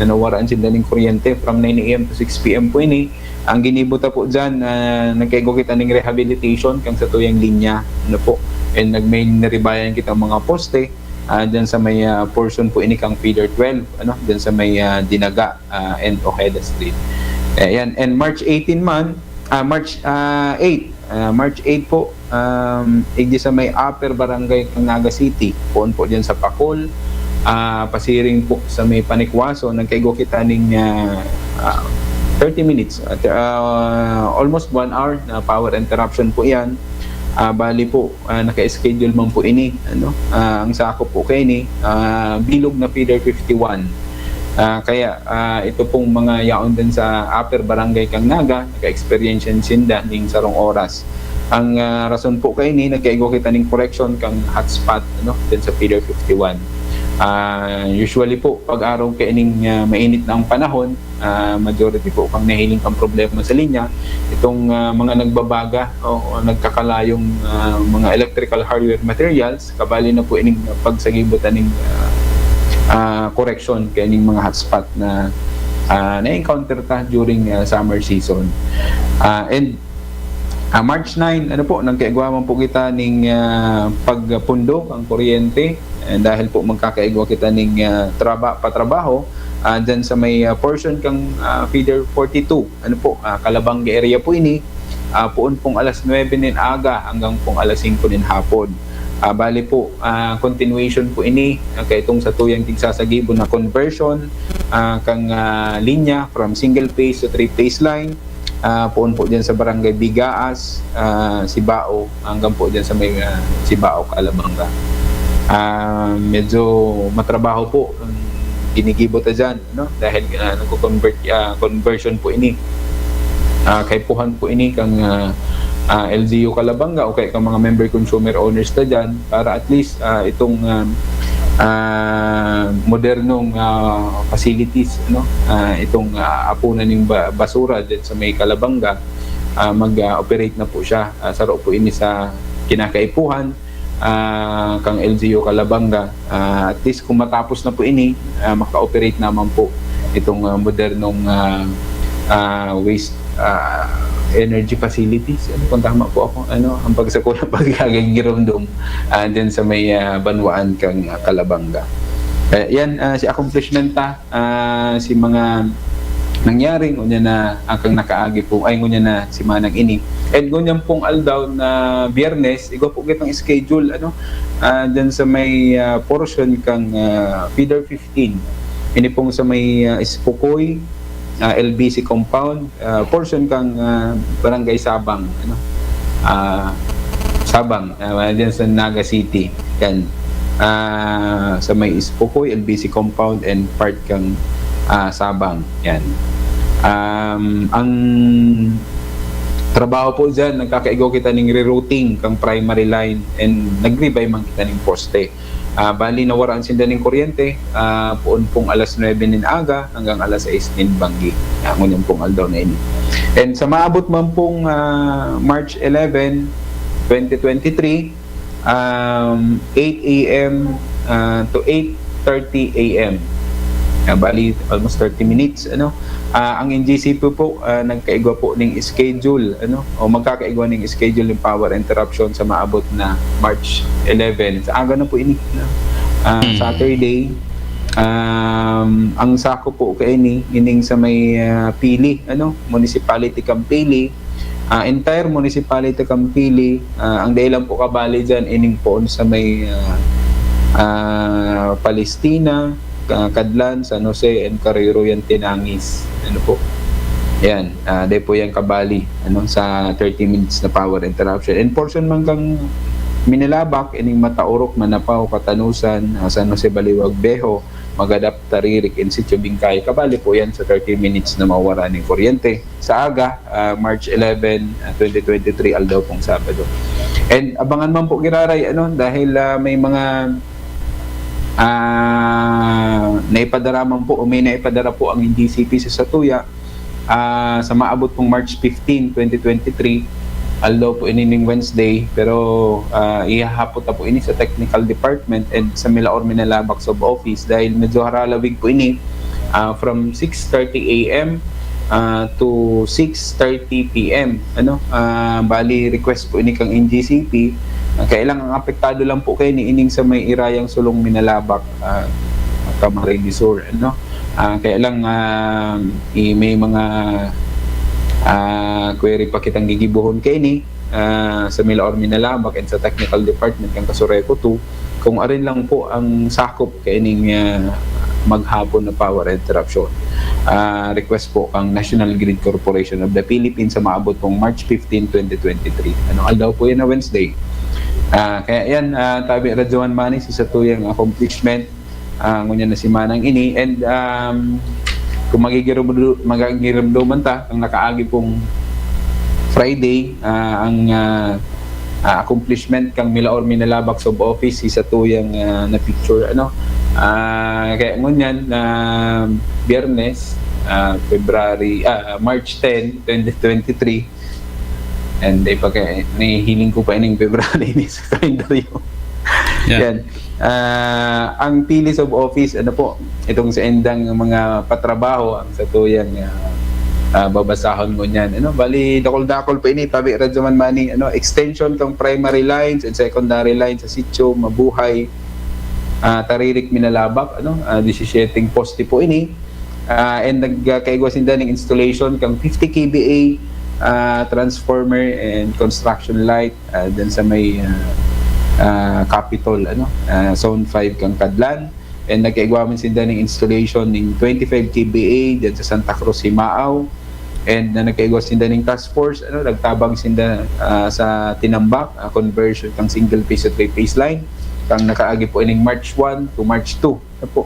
na nawaraan sinda ning kuryente from nine A M to six P M po ini. Ang ginibo ta po dyan, ah, nagkaigwa kita ning rehabilitation kang satuyang linya, ano po. And nag-, may naribayan kitang mga poste, ah, dyan sa may, ah, portion po ini kang Feeder twelve, ano, dyan sa may, ah, Dinaga, ah, and Ojeda Street. Ayan. And March eighteen man, ah, March, ah, eight, ah, March eight po, um, igdi sa may Upper Barangay kang Naga City, poon po dyan sa Pacol, ah, pasiring po sa may Panikwaso, nagkaigwa kita ning, ah, ah, thirty minutes, at, ah, almost one hour na power interruption po yan. Ah, bali po, ah, naka-schedule man po ini, ano? Ah, ang sakop po kaini, ah, bilog na Feeder fifty-one. Ah, kaya, ah, ito pong mga yaon din sa Upper Barangay kang Naga, naka-experience yan sinda ning sarong oras. Ang, ah, rason po kaini, nagkaigwa kita ning correction kang hotspot, ano, din sa Feeder fifty-one. Ah, usually po, pag araw kaining, ah, mainit na ang panahon, ah, majority po kang nahiling kang problema sa linya, itong, ah, mga nagbabaga o, o nagkakalayong, ah, mga electrical hardware materials, kabali na po ining pagsagibo ta ning, ah, ah, correction kaining mga hotspot na, ah, na-encounter ta during, ah, summer season. Ah, and, ah, March nine, ano po, nagkaigwa man po kita ning, ah, pagpundo ang kuryente, eh, dahil po magkakaigwa kita ning, ah, traba-, patrabaho, ah, dyan sa may, ah, portion kang, ah, Feeder forty-two. Ano po, ah, Calabanga area po ini. Ah, poon pong alas nuebe nin aga hanggang pong alas singko nin hapon. Ah, bali po, ah, continuation po ini, ah, kaitong satuyang tigsasagibo na conversion, ah, kang, ah, linya from single phase to three phase line. Ah, poon po dyan sa Barangay Bigaas, ah, Sibao, hanggang po dyan sa may, ah, Sibao, Calabanga. Ah, medyo matrabaho po ang ginigibo ta dyan, no? Dahil, ah, nagko-convert, ah, conversion po ini. Ah, kaipuhan po ini kang, ah, ah, L G U Calabanga o kaya kang mga member consumer owners na dyan para at least, ah, itong, ah, ah, modernong, ah, facilities, ano, ah, itong, ah, apunan ng ba- basura dyan sa may Calabanga, ah, mag-operate na po siya. Ah, saro po ini sa kinakaipuhan, ah, kang L G U Calabanga. Ah, at least kung matapos na po ini, ah, maka-operate naman po itong, ah, modernong, ah, ah, waste, ah, energy facilities. Ano, kung tama po ako, ano, ang pagsakula pagkakagiromdom, ah, dyan sa may, ah, banwaan kang, ah, Calabanga. Eh, yan, ah, si accomplishment ta, ah, si mga nangyari, ngunyan na ang kang nakaagi po, ay, ngunyan na si Manang ini. And ngunyan pong aldaw na Biyernes, igwa po kitang schedule, ano, ah, dyan sa may, ah, portion kang, ah, feeder fifteen. Ini pong sa may, ah, Ispukoy, ah, L B C compound, ah, portion kang, ah, Barangay Sabang, ano. Ah, Sabang, ah, dyan sa Naga City. Yan. Ah, sa may Ispukoy, L B C compound, and part kang, ah, Sabang. Yan. Um, ang trabaho po dyan, nagkakaigo kita ning rerouting kang primary line and nagrebay man kita ning poste. Ah, bali, nawaraan sinda ning kuryente, ah, poon pong alas nuebe nin aga hanggang alas sais nin banggi. Ah, ngunyan pong aldaw na ini. And sa maabot man pong, ah, March eleven, twenty twenty-three, um, eight a m, ah, to eight thirty a m. Ah, bali, almost thirty minutes, ano? Ah, ang N G C P po, ah, nagkaigwa po ning schedule, ano? O magkakaigwa ning schedule ng power interruption sa maabot na March eleven. Sa aga na po ini, no? Ah, Mm. Saturday. Um, ang sakop po kaini, ining sa may, ah, Pili, ano? Municipality kang Pili. Ah, entire municipality kang Pili, ah, ang dai lang po kabali dyan, ining poon sa may, ah, ah, Palestina, ah, Kadlan, San Jose, and Karoyroyan, Tinangis. Ano po? Yan, ah, dai po yan kabali, ano, sa thirty minutes na power interruption. And portion man kang Minalabac, ining Mataurok, Manapao, Catanusan, ah, San Jose, Baliwag, Bejo, Magadap, Taririk, and Sitio Bingkay. Kabali po yan sa thirty minutes na mawara ng kuryente. Sa aga, ah, March eleven, ah, twenty twenty-three, aldaw pong Sabado. And abangan man po giraray, ano, dahil, ah, may mga, ah, naipadara man po o may naipadara po ang N G C P sa satuya, ah, sa maabot pong March fifteen, twenty twenty-three, aldaw po ini ning Wednesday, pero, ah, ihahapot na po ini sa technical department and sa Milaor Minalabac sub-office dahil medyo haralawig po ini, ah, from six thirty a m, ah, to six thirty p m, ano? Ah, bali, request po ini kang N G C P. Ah, kaya lang, ang apektado lang po kaini ining sa may Irayang Sulong, Minalabac, ah, Camarines Sur, ano? Ah, kaya lang, ah, i-, may mga, ah, query pa kitang gigibohon kaini, ah, sa Milaor Minalabac and sa technical department kan Casureco two, kung arin lang po ang sakop kaining, ah, maghapon na power interruption. Ah, request po kang National Grid Corporation of the Philippines sa maabot pong March fifteen, twenty twenty-three. Ano, aldaw po yan na Wednesday. Ah, kaya yan, ah, tabi Radyoman Money, si satuyang accomplishment, ah, ngunyan na si Manang ini. And, um, kung magigirumdo-, magigirumdoman ta, ang nakaagi pong Friday, ah, ang, ah, ah, accomplishment kang Milaor Minalabac sub-office, si satuyang, ah, na-picture, ano. Ah, kaya ngunyan na Biyernes, ah, February, ah, March ten, twenty twenty-three, and eh, pagka, nahihiling ko pa ining February ni sa kalendaryo. Yeah. Yan. Ah, ang Pili sub-office, ano po, itong sa endang mga patrabaho, ang satuyang, ah, ah, babasahon ngunyan. Ano, bali, dakol-dakol pa ini, tabi Radyoman Money, ano, extension kang primary lines and secondary lines sa Sitio Mabuhay, ah, Taririk, Minalabac, ano, ah, disisiete poste po ini. Ah, and nagkaigwa sinda ning installation kang fifty K V A, ah, transformer and construction light, ah, dyan sa may, ah, ah, Capitol, ano, ah, Zone five kang Kadlan. And nagkaigwa man sinda ning installation ning twenty-five K V A dyan sa Santa Cruz, Simao. And na nagkaigwa sinda ning task force, ano, nagtabang sinda, ah, sa Tinambac, ah, conversion kang single phase to three phase line. Kang nakaagi po ining March one to March two. Ano po?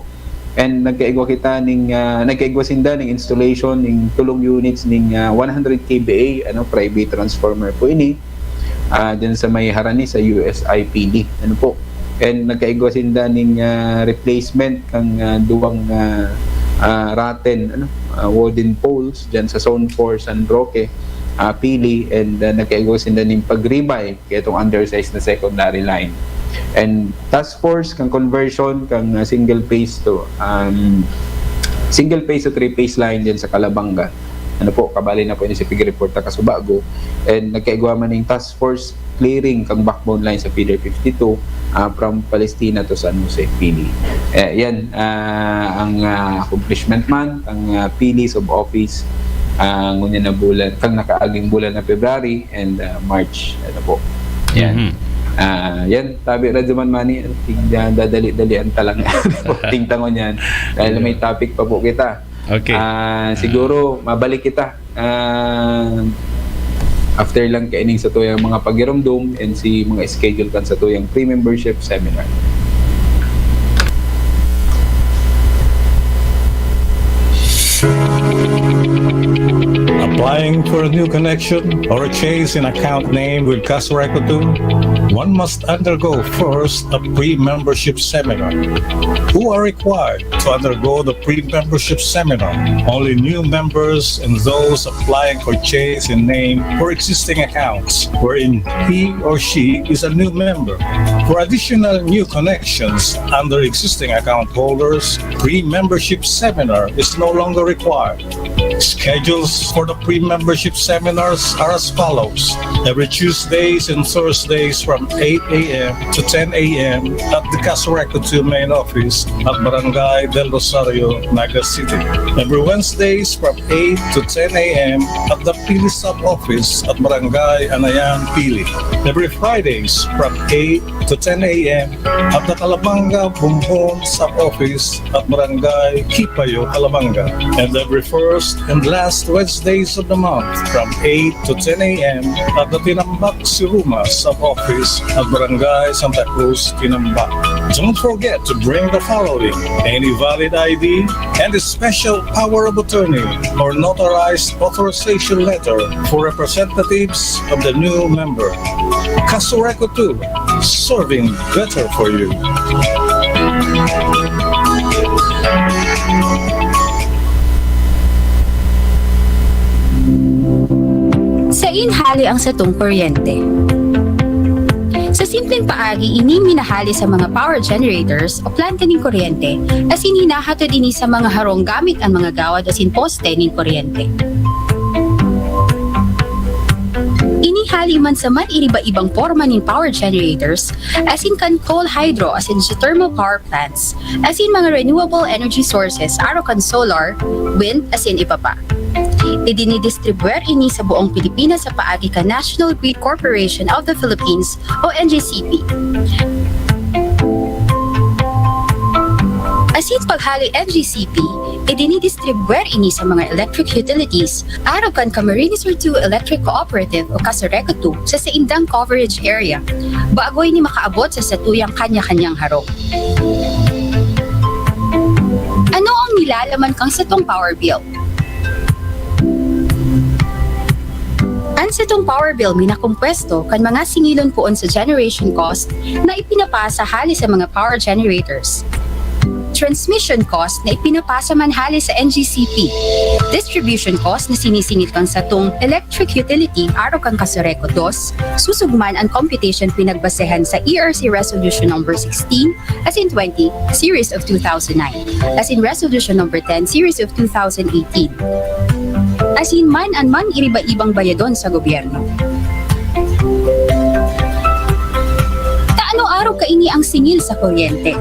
And nagkaigwa kita ning, ah, nagkaigwa sinda ning installation ning tulong units ning, ah, one hundred K V A, ano, private transformer po ini, ah, dyan sa may harani sa U S I P D. Ano po? And nagkaigwa sinda ning, ah, replacement kang, ah, duwang, ah, ah, rotten, ano, ah, wooden poles dyan sa Zone four San Roque, ah, Pili, and, ah, nagkaigwa sinda ning pag-revive kaya itong undersized na secondary line. And task force kang conversion kang, ah, single phase to, um, single phase to three phase line din sa Calabanga. Ano po, kabali na po ini si Pig Report na kasubago. And nagkaigwa man ning task force clearing kang backbone line sa feeder fifty-two, ah, from Palestina to San Jose, Pili. Eh, yan, ah, ang, ah, accomplishment man, ang, ah, Pili sub-office, ah, ngunyan na bulan, kang nakaaging bulan na February and, ah, March. Ano po? Yan. Mhm. Ah, yan, tabi Radyo Man Money, tig-, dadali-dalian ta lang. Tingta ngunyan. Dahil may topic pa po kita. Okay. Ah, siguro, mabalik kita. Ah, after lang kaining satuyang mga pagirumdom and si mga schedule kan satuyang free membership seminar. Applying for a new connection or a change in account name with Casureco two, one must undergo first a pre-membership seminar. Who are required to undergo the pre-membership seminar? Only new members and those applying for change in name for existing accounts wherein he or she is a new member. For additional new connections under existing account holders, pre-membership seminar is no longer required. Schedules for the pre-membership seminars are as follows. Every Tuesdays and Thursdays from eight a m to ten a m at the Casureco two main office at Barangay Del Rosario, Naga City. Every Wednesdays from eight to ten a m at the Pili sub-office at Barangay Anayan, Pili. Every Fridays from eight to ten a m at the Calabanga Bumbon sub-office at Barangay Kipayo, Calabanga. And every first and last Wednesdays of the month from eight to ten a m at the Tinambak Siruma sub-office at Barangay Santa Cruz, Tinambak. Don't forget to bring the following: any valid I D and a special power of attorney or notarized authorization letter for representatives of the new member. Casureco two, serving better for you. Sain hale ang satong kuryente? Sa simpleng paagi, ini minahale sa mga power generators o planta nin kuryente, asin hinahatod ini sa mga harong gamit an mga gawad asin poste nin kuryente. Ini hale man sa man-iriba-ibang porma nin power generators, asin kan coal, hydro, asin geothermal power plants, asin mga renewable energy sources, arog kan solar, wind, asin iba pa. Idinidistribuer ini sa buong Pilipinas sa paagi kan National Grid Corporation of the Philippines o N G C P. Asin paghale N G C P, idinidistribuer ini sa mga electric utilities, arog kan Camarines Sur two Electric Cooperative o Casureco two sa saindang coverage area. Bago ini makaabot sa satuyang kanya-kanyang harong. Ano ang nilalaman kang satong power bill? An satong power bill minakompuesto kan mga singilon poon sa generation cost na ipinapasa hale sa mga power generators, transmission cost na ipinapasa man hale sa N G C P, distribution cost na sinisingil kan satong electric utility arog kan Casureco dos, susog man an computation pinagbasehan sa E R C Resolution Number sixteen, asin twenty, Series of two thousand nine, asin Resolution Number ten, Series of two thousand eighteen. Asin man an man-iriba-ibang bayadon sa gobyerno. Ta ano arog kaini ang singil sa kuryente?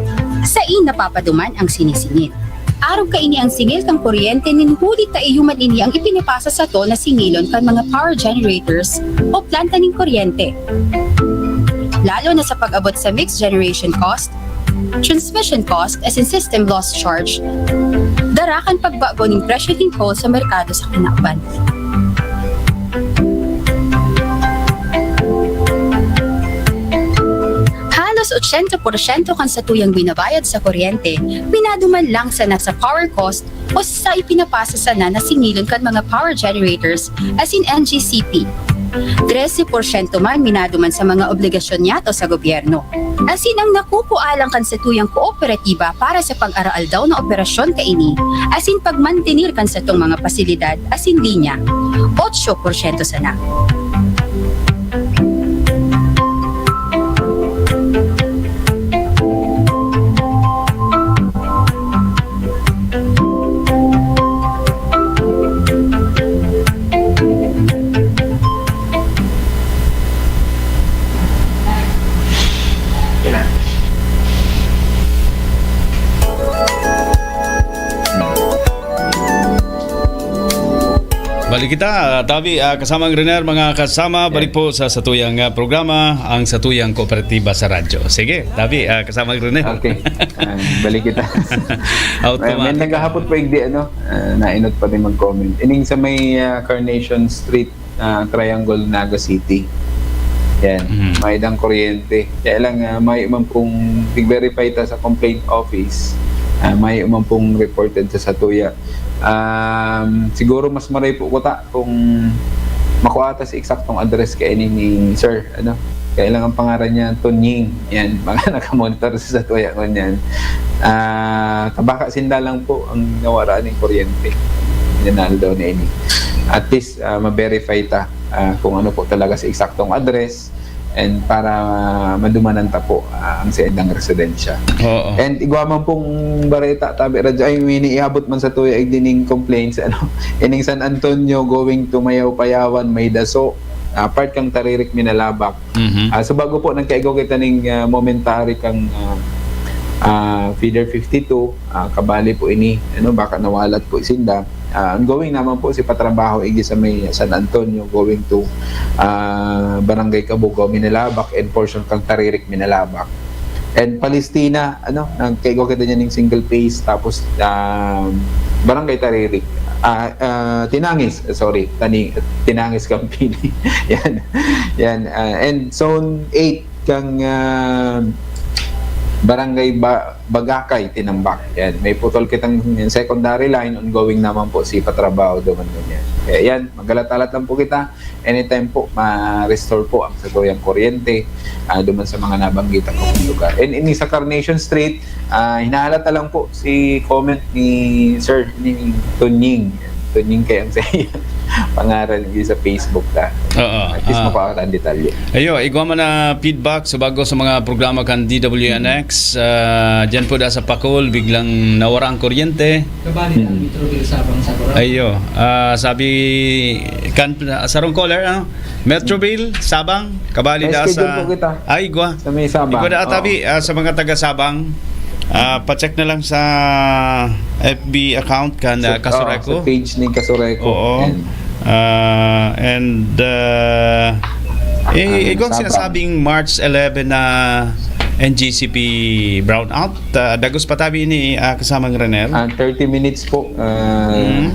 Sain napapaduman ang sinisingil? Arog kaini ang singil kan kuryente nin huli ta iyo man ini ang ipinapasa sato na singilon kan mga power generators o planta nin kuryente. Lalo na sa pag-abot sa mixed generation cost, transmission cost asin system loss charge, dara kan pagbago nin presyo nin coal sa merkado sa kinaban. Halo Halos ochenta porsyento kan satuyang binabayad sa kuryente, minaduman lang sana sa power cost o sa ipinapasa sana na singilon kan mga power generators asin N G C P. Trese porsyento man minaduman sa mga obligasyon niyato sa gobyerno. Asin ang nakukua lang kan satuyang kooperatiba para sa pag-araaldaw na operasyon kaini asin pagmantener kan satong mga pasilidad asin linya, otso porsyento sana. Balik kita, ah, tabi, ah, kasamang Rener, mga kasama, balik po sa satuyang, ah, programa, ang satuyang kooperatiba sa radyo. Sige, tabi, ah, kasamang Rener. Okay. Ah, balik kita. Automatic. May, may naghahapot po igdi, ano, ah, nainot pa rin mag-comment. Ining sa may, ah, Carnation Street, ah, Triangle, Naga City. Yan, Mhm. may dang kuryente. Kaya lang, ah, may man pong pig-verify ta sa complaint office, ah, may man pong reported sa satuya. Um, siguro mas maray po kuta kung makuha ta si eksaktong address kaini ni sir, ano? Kaya lang ang pangaran niya, Tonying. Yan, mga nakamonitor sa satuya ngunyan. Ah, kabaka sinda lang po ang nawara ning kuryente. Yan na daw na ini. At least, ah, ma-verify ta, ah, kung ano po talaga sa eksaktong address and para madumanan ta po, ah, ang saindang residensya. Oo. And igwa man pong bareta, tabi radyo, ay, may iniabot man satuya igdi ning complaints, ano, ining San Antonio going to Mayaw-Payawan, may daso, ah, part kang Taririk, Minalabac. Mhm. Ah, so bago po, nagkaigo kita ning, ah, momentary kang, ah, ah, feeder fifty-two, ah, kabali po ini, ano, baka nawalat po sinda. Ah, ongoing naman po si patrabaho igdi sa may San Antonio going to, ah, Barangay Cabugao, Minalabac, and portion kang Taririk, Minalabac. And Palestina, ano, nagkaigo kita dyan ng single phase, tapos, ah, Barangay Taririk, ah, ah, Tinangis, sorry, Tani-, Tinangis, Campini. Yan, yan, ah, and zone eight kang, ah, Barangay Ba-, Bagakay, Tinambac. Yan, may putol kitang secondary line, ongoing naman po si patrabaho doon, ganyan. Kaya yan, magala't-alat lang po kita. Anytime po, ma-restore po ang satuyang kuryente, ah, duman sa mga nabanggit ang mga lugar. And ini sa Carnation Street, ah, hinahalata lang po si comment ni Sir, ni Tunying. Tunying kaya ang sa pangaran, hindi sa Facebook ta. Oo, At least ah. makuha ka ang detalye. Ayo, igwa man na feedback sa bago sa mga programa kan D W N X. Ah, dyan po da sa Pacol, biglang nawara ang kuryente. Kabali ang Hmm. Metroville Sabang sa Boracay. Ayo, ah, sabi kan, ah, sarong caller, ano? Metroville, Sabang, kabali May da schedule sa po kita. Ay, igwa. Sa may Sabang. Igwa da, Oo. tabi, ah, sa mga taga Sabang, ah, pa-check na lang sa F B account kan, ah, Sa, Kasureco. oo, sa page ni Kasureco. Oo. Yan. Ah, and, ah, eh, Ang igwang Sabang. sinasabing March eleven na N G C P brownout. Ah, dagos pa tabi ni, ah, kasamang Renel. Ah, thirty minutes po, ah, Mm.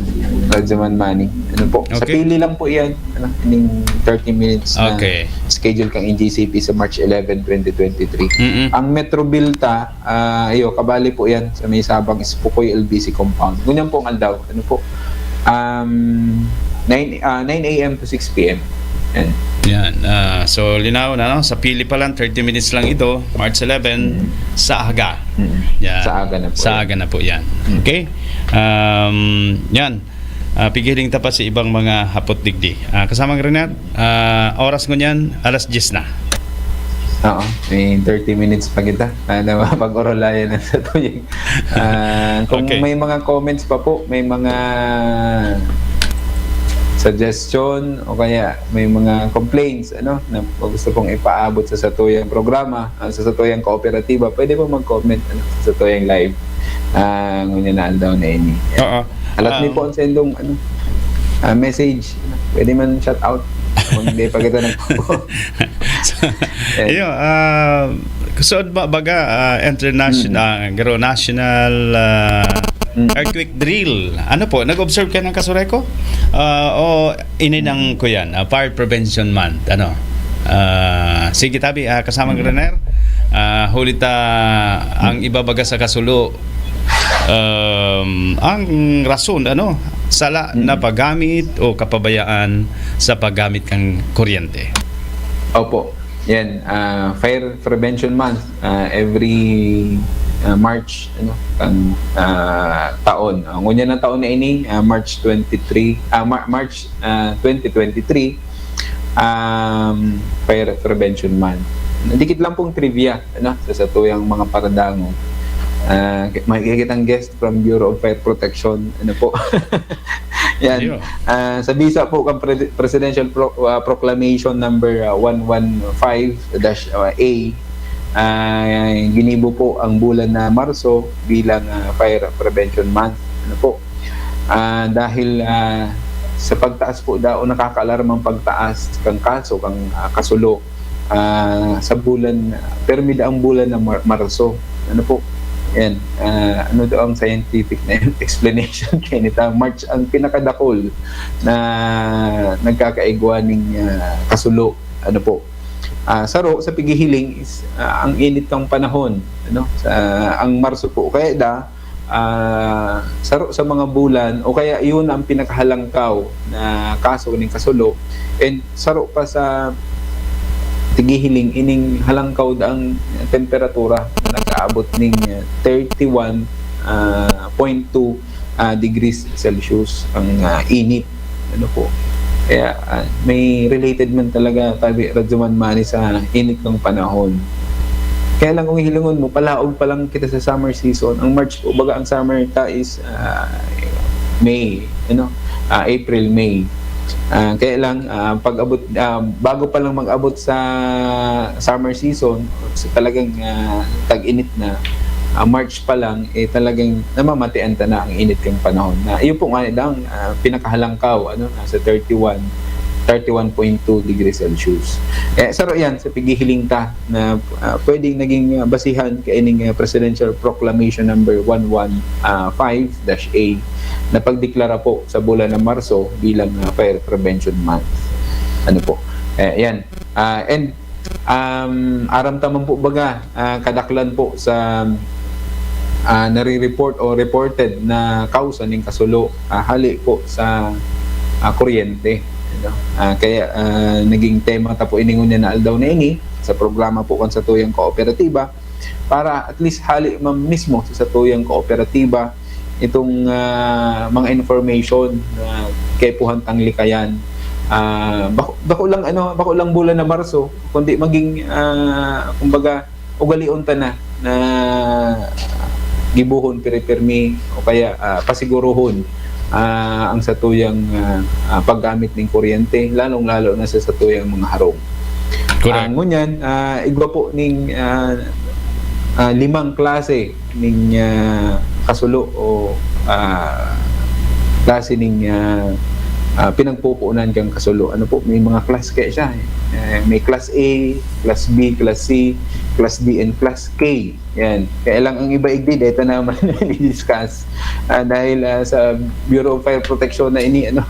Radyoman Manny. Ano po? Sa Okay. pili lang po yan. Ano, ining thirty minutes na Okay. schedule kang N G C P sa March eleven, twenty twenty-three. Mm-mm. Ang Metroville ta, ah, ayo, kabali po yan sa may Sabang Ispukoy L B C compound. Ngunyan pong aldaw, ano po? Um, nine, ah, nine A M to six P M. Yan. Yan. Ah, so, linaw na, no? Sa pili pa lang, thirty minutes lang ito, March eleven, Mm. sa aga. Mm. Yan. Sa aga na po Sa yan. aga na po yan. Mm. Okay? Um, yan. Ah, pigiling ta pa sa ibang mga hapot digdi. Ah, kasamang Renat, ah, oras ngunyan, alas diyes na. Oo, may thirty minutes pa kita. Ano, pag-orolayan na sa tuyang. Ah, kung Okay. may mga comments pa po, may mga suggestion o kaya may mga complaints, ano, na gusto pong ipaabot sa satuyang programa, ah, sa satuyang kooperatiba, pwede po mag-comment, ano, sa satuyang live. Ah, ngunyan na aldaw na ini. Oo. Alat ni Um, po ang sendong, ano, ah, message. Pwede man shout out. Kung hindi pa kita nagpo-, So, Eh. iyo, ah, kusod ba, baga, ah, international, Mm. ah, garo national, ah, Mm. earthquake drill. Ano po, nag-observe ka ng Kasureco? Ah, o ini nang, Mm. kuyan, ah, Fire Prevention Month, ano? Ah, sige, tabi, ah, kasamang Mm. Renner, Ah, huli ta ang ibabaga sa kasulo, um, ang rason, ano, sala na paggamit o kapabayaan sa paggamit kan kuryente. Opo. Yan, ah, Fire Prevention Month, ah, every, ah, March, ano, kan, ah, taon. Ah, ngunyan na taon na ini, ah, March twenty-three, ah, Ma- March, ah, twenty twenty-three, um, Fire Prevention Month. Dikit lang pong trivia, ano, sa satuyang mga paradangon. Ah, makikita ang guest from Bureau of Fire Protection, ano po. Yan. Ayun. Ah, sa bisa po kan pre- Presidential Pro- ah, Proclamation number, ah, one one five dash A, ah, ginibo po ang bulan na Marso bilang, ah, Fire Prevention Month. Ano po? Ah, dahil, ah, sa pagtaas po daw, nakakaalarmang pagtaas kan kaso, kan, ah, kasulo, ah, sa bulan, permi daang bulan na Mar- Marso. Ano po? Yan. Ah, ano daw ang scientific na explanation? Kaya nita, March ang pinakadakol na nagkakaigwa ning, ah, kasulo. Ano po? Ah, saro sa pighihiling is, ah, ang init ng panahon, ano? Sa, ang Marso po. Kaya da, ah, saro sa mga bulan, o kaya yun ang pinakahalangkaw na kaso ning kasulo. And saro pa sa tighihiling, ining halangkaw daang temperatura na nag-aabot ning, ah, thirty-one point two, ah, degrees Celsius ang, ah, init. Ano po? Kaya, ah, may related man talaga, tabi, Radyo Man Mani, sa init ng panahon. Kaya lang, kung hilingon mo, palaog pa lang kita sa summer season. Ang March po, baga, ang summer ta is, ah, May, ano? Ah, April, May. Ah, kaya lang, ah, pag-abot, ah, bago pa lang mag-abot sa summer season, sa talagang, ah, tag-init na, ah, March pa lang, eh, talagang namamatian ta na ang init ng panahon. Na, iyo po nga, ang, ah, pinakahalangkaw, ano, nasa thirty-one, thirty-one point two degrees Celsius. Eh, saro yan sa pighihiling ta na, ah, pwedeng naging, ah, basihan kaining, ah, Presidential Proclamation number one one five dash A na pagdeklara po sa bulan ng Marso bilang, ah, Fire Prevention Month. Ano po? Eh, yan. Ah, and, um, aram ta man po, baga, ah, kadaklan po sa, ah, nare-report o reported na kausa ning kasulo, ah, hali po sa, ah, kuryente. Ano? Ah, kaya, ah, naging tema ta po ini ngunyan na aldaw na ini sa programa po kan satuyang kooperatiba, para at least hali man mismo sa satuyang kooperatiba itong, ah, mga information na kaipuhan tang likayan. Ah, bako, bako lang, ano, bako lang bulan na Marso, kundi maging, ah, kumbaga, ugalion ta na na gibohon pirmi-pirmi o kaya, ah, pasigurohon, ah, ang satuyang, ah, ah, paggamit ning kuryente, lalong-lalo na sa satuyang mga harong. Correct. Ah, ngunyan, ah, igwa po ning, ah, ah, limang klase ning, ah, kasulo o, ah, klase ning, ah, ah, pinagpupuunan kang kasulo. Ano po, may mga class kaya siya, eh. Eh, may class A, class B, class C, class D, and class K. Yan. Kaya lang ang iba igdi, dito naman i-discuss. Ah, dahil, ah, sa Bureau of Fire Protection na ini, ano.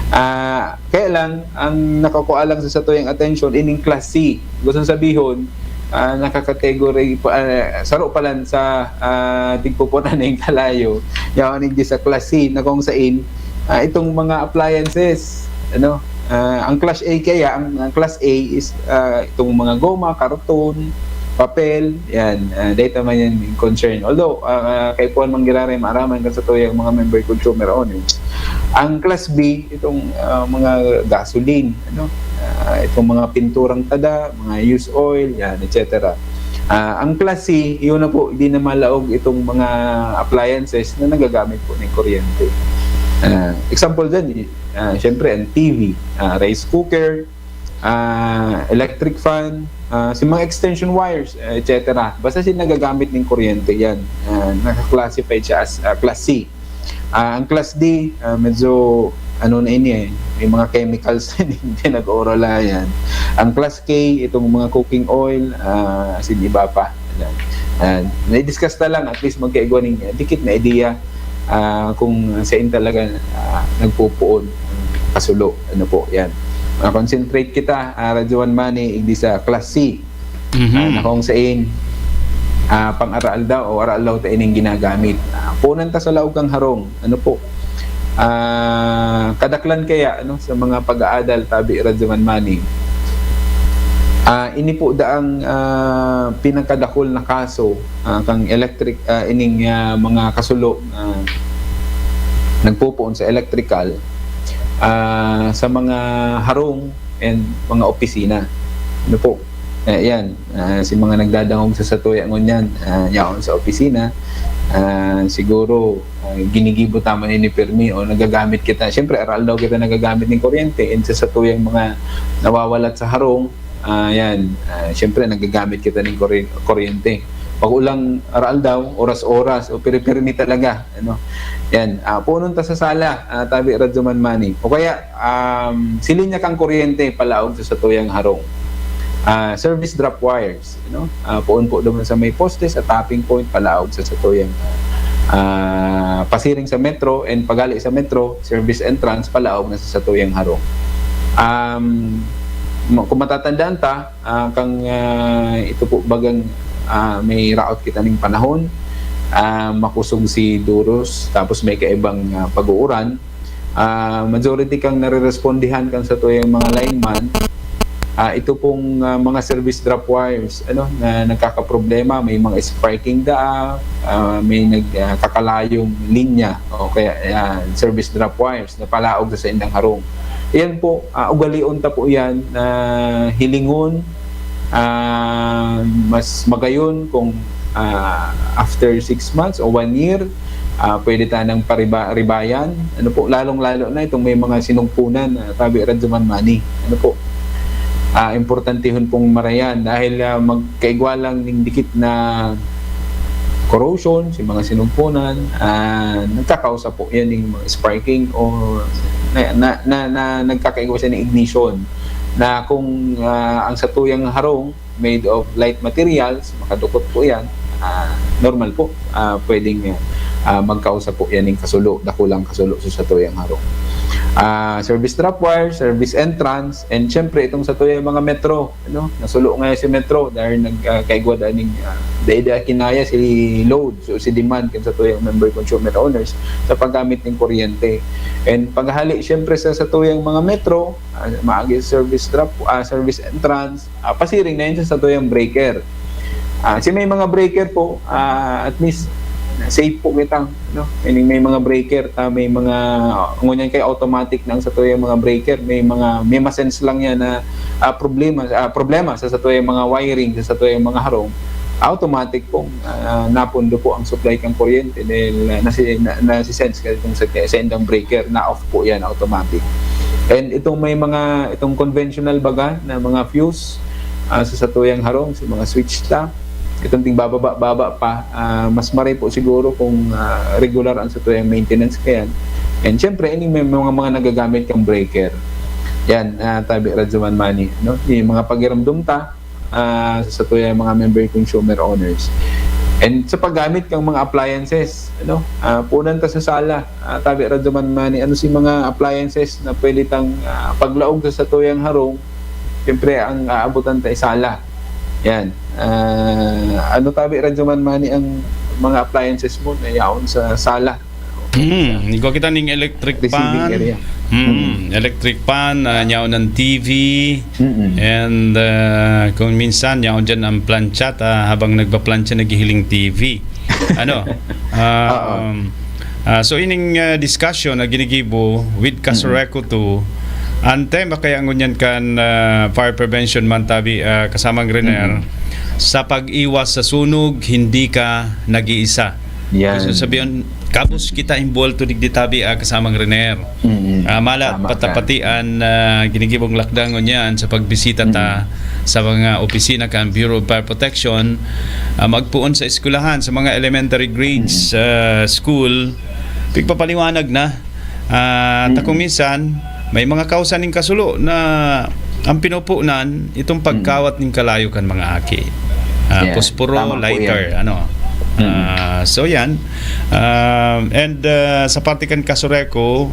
Ah, kaya lang, ang nakakuha lang sa satuyang atensyon, ining class C. Gusto sabihon, ah, nakakategory pa, ah, saro pa lang sa, ah, tigpupunan na yung kalayo. Yaon yung sa class C na kung sain, ah, itong mga appliances, ano, ah, ang class A kaya, ang, ang class A is, ah, itong mga goma, karton, papel, yan, ah, data man yan yung concern. Although, ah, kaipuhan man giraray maaraman kan satuyang mga member consumer owners. Ang class B, itong, ah, mga gasoline, ano, ah, itong mga pinturang tada, mga used oil, yan, et cetera. Ah, ang class C, yun na po, hindi na malaog itong mga appliances na nagagamit po ng kuryente. Ah, example dyan, ah, syempre, ang T V, ah, rice cooker, ah, electric fan, ah, si mga extension wires, eh, et cetera. Basta si nagagamit ng kuryente, yan. Ah, naka-classify siya as, ah, class C. Ah, ang class D, ah, medyo ano na ini eh, may mga chemicals na hindi nag-oral na yan. Ang class K, itong mga cooking oil, ah, asin iba pa. Yan. Ah, na-discuss na lang, at least magkaigwa ng, eh, dikit na idea, ah, kung saan talaga, ah, nagpupuon ang kasulo. Ano po, yan. Mag-concentrate kita, ah, Radyo One Money, igdi sa class C. Mhm. Ah, na kung saan, ah, pang-araaldaw o araaldaw ta ining ginagamit. Ah, punan ta sa laog kan harong. Ano po? Ah, kadaklan kaya, ano, sa mga pag-aadal, tabi, Radyo Man Manny. Ah, ini po daang, ah, pinakadakul na kaso, ah, kang electric, ah, ining, ah, mga kasulo, ah, nagpupuon sa electrical, ah, sa mga harong and mga opisina. Ano po? Eh, yan. Ah, si mga nagdadangog sa satuya ngunyan, ah, yaon sa opisina, ah, siguro, ah, ginigibo ta man ini pirmi o nagagamit kita. Siyempre, aral daw kita nagagamit ning kuryente and sa satuyang mga nawawalat sa harong, ah, yan, ah, siyempre, nagagamit kita ning kurye-, kuryente. Pag ulang aral daw, oras-oras o piri-pirmi talaga, ano. Yan, ah, punon ta sa sala, ah, tabi Radyo Man Manny. O kaya, um, si linya kang kuryente palaog sa satuyang harong. Ah, service drop wires, you know? Ah, poon po naman sa may poste, sa tapping point, palaog sa satuyang, ah, pasiring sa metro, and paghali sa metro, service entrance, palaog na sa satuyang harong. Um, ma-, kung matatandaan ta, ah, kang, ah, ito po bagang, ah, may raot kita ning panahon, ah, makusog si Duros, tapos may kaibang, ah, pag-uuran. Ah, majority kang narerespondihan kan satuyang mga lineman, ah, ito pong, ah, mga service drop wires, ano, na nagkakaproblema, may mga sparking daa, ah, may nag-, ah, kakalayong linya, o kaya, ah, service drop wires na palaog sa saindang harong. Yan po, ah, ugalion ta po yan na hilingon, ah, mas magayon kung, ah, after six months o one year, ah, pwede tanang pariba-, ribayan. Ano po, lalong-lalo na itong may mga sinugpunan, ah, tabi Radyo Man Manny. Ano po, ah, importantehon pong marayan dahil, ah, magkaigwa lang ning dikit na corrosion, si mga sinugpunan, ah, nagkakausa po yan yung mga sparking o na, na, na, na nagkakaigwa siya ng ignition na kung, ah, ang satuyang harong made of light materials, makadukot po yan, ah, normal po, ah, pwedeng, ah, magkausa po yan yung kasulo, dakulang kasulo sa satuyang harong. Ah, service drop wire, service entrance, and syempre itong satuyang mga metro, ano, nasulo nga si metro dahil nag, ah, kaigwa da ning, ah, dai da kinaya si load, so si demand kan satuyang member consumer owners sa paggamit ng kuryente. And paghali, syempre, sa satuyang mga metro, ah, maagi service drop, ah, service entrance, ah, pasiring na yun sa satuyang breaker. Ah, si may mga breaker po, ah, at least, safe po kita, no? Meaning may mga breaker, ta may mga, ngunyan kay automatic na ang satuyang mga breaker, may mga, may masense lang yan na, ah, problema, ah, problema sa satuyang mga wiring, sa satuyang mga harong, automatic pong, ah, napundo po ang supply kang kuryente dahil, ah, nasi-, na, nasi-sense ka itong sa, sa indang breaker, na-off po yan, automatic. And itong may mga, itong conventional baga na mga fuse, ah, sa satuyang harong, sa mga switch ta, itong ting bababa-baba pa, ah, mas maray po siguro kung, ah, regular ang satuyang maintenance kayan. And syempre, ini may mga, mga nagagamit kang breaker. Yan, ah, tabi Radyo Man Manny, no? Yung mga pagiramdom ta, ah, sa satuyang mga member consumer owners. And sa paggamit kang mga appliances, ano? Ah, punan ta sa sala, ah, tabi Radyo Man Manny, ano si mga appliances na pwede tang, ah, paglaog sa satuyang harong, syempre, ang aabutan ta ay sala. Yan. Ah, ano tabi Radyo Man Manny ang mga appliances mo na yaon sa sala? Hmm, igwa kita ning electric Receiving fan. Area. Hmm, Mm. electric fan, ah, yaon ng T V. Mm-mm. And, ah, kung minsan, yaon dyan ang plancha, ta habang nagpa-plancha, naghihiling T V. Ano? Oo. Um, ah, so, ining, ah, discussion na ginigibo with Kasureco two, ang tema kaya ngunyan kan, ah, fire prevention man tabi, ah, kasamang Riner, Mm-mm. sa pag-iwas sa sunog, hindi ka nag-iisa. Yan. Gusto sabihin, kabos kita involved to digdi tabi, ah, kasamang Riner. Mm-mm. Ah, mala, Tama ka. patapati an, ah, ginigibong lakdang ngunyan sa pagbisita ta Mm-mm. sa mga opisina kan Bureau of Fire Protection, ah, magpoon sa eskwelahan, sa mga elementary grades, Mm-mm. ah, school, pigpapaliwanag na. Ah, ta Mm-mm. kung minsan, may mga kausa ning kasulo na ang pinupunan, itong Mm. pagkawat ning kalayo kan mga aki. Ah, Yeah, posporo, tama po lighter, yan. ano. Mm. Ah, so yan. Ah, and, ah, sa parte kan Kasureco,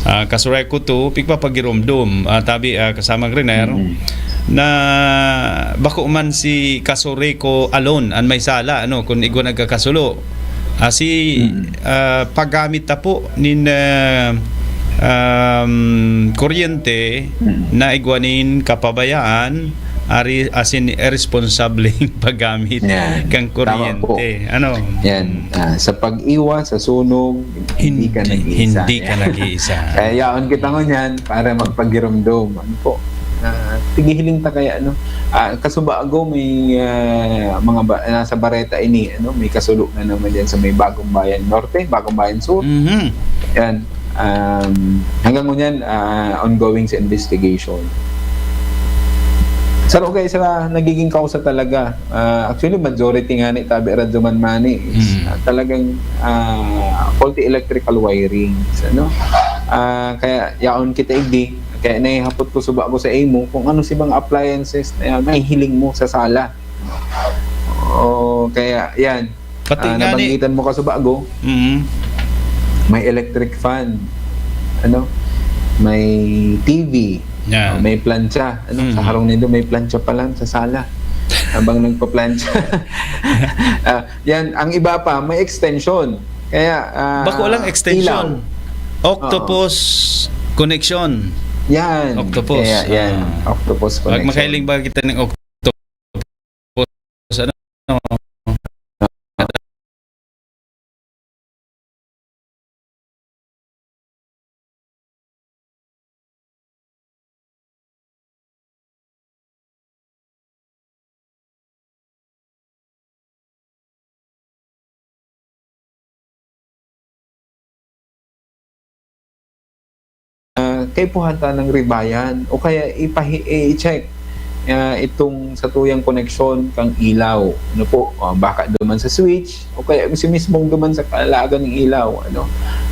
ah, Kasureco two, pigpapagiromdom. Ah, tabi, ah, kasamang Riner, Mm. na bako man si Kaso Rico alone an may sala, ano, kun igwa nagkakasulo. Ah, si, Mm. ah, paggamit ta po nin, ah, um, kuryente Mm. na igwa nin kapabayaan, ari, asin irresponsableng paggamit Yan. kan Tama po. kuryente. Ano? Yan. Ah, sa pag-iwas sa sunog, hindi ka Hindi, nag-iisa. hindi ka Yan. nag-iisa. Kaya yaon kita ngunyan para magpagiromdom. Ano po? Ah, tigihiling ta kaya, ano? Ah, kasubago may, ah, mga ba-, nasa bareta ini, ano? May kasulo na naman yan sa may Bagong Bayan Norte, Bagong Bayan Sur. Mhm. Yan. Um, hanggang ngunyan, ah, ongoing sa investigation. Saro kayo sa nagiging kausa talaga. Ah, actually, majority nga ni Tabi Radyo Man Mani is, Mm. ah, talagang, ah, faulty electrical wirings, ano? Ah, kaya yaon kita igdi, kaya naihapot ko suba ko sa imo kung ano si mga appliances na mahihiling mo sa sala. O kaya, yan, Pati ah, nga ni nabanggitan mo kasubago, Mm. may electric fan, ano, may T V, Yan. ah, may plancha, ano, sa Mm. harong nindo may plancha pa lang sa sala. Habang nagpa-plancha. Ah, yan, ang iba pa, may extension. Kaya, ah, Bako lang extension. ilaw. Octopus Oo. connection. Yan. Octopus. Kaya, yan. Ah. Octopus Pag connection. makahiling ba kita ng octopus, ano? Ah, kaipuhan ta ng ribayan o kaya ipahi-, i-check, ah, itong satuyang koneksyon kang ilaw. Ano po, ah, baka duman sa switch o kaya si mismong duman sa kalaagan ng ilaw, ano.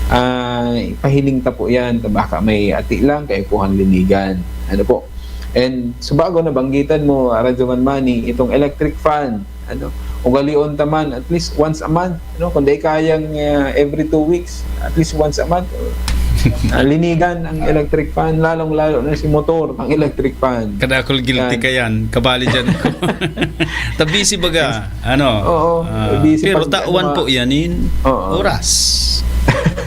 Ah, ipahiling ta po yan, ta baka may ati lang, kaipuhan linigan. Ano po. And subago nabanggitan mo, Radyo Man Manny, itong electric fan, ano, ugalion ta man, at least once a month, ano, kung di kayang, ah, every two weeks, at least once a month, ah, linigan ang electric fan, lalong-lalo na si motor, ang electric fan. Kadakol guilty Yan. ka yan, kabali dyan ako. Tabisi baga, ano, Oo, ah, busy pero pag, tawan ano, po yan in Oo. oras.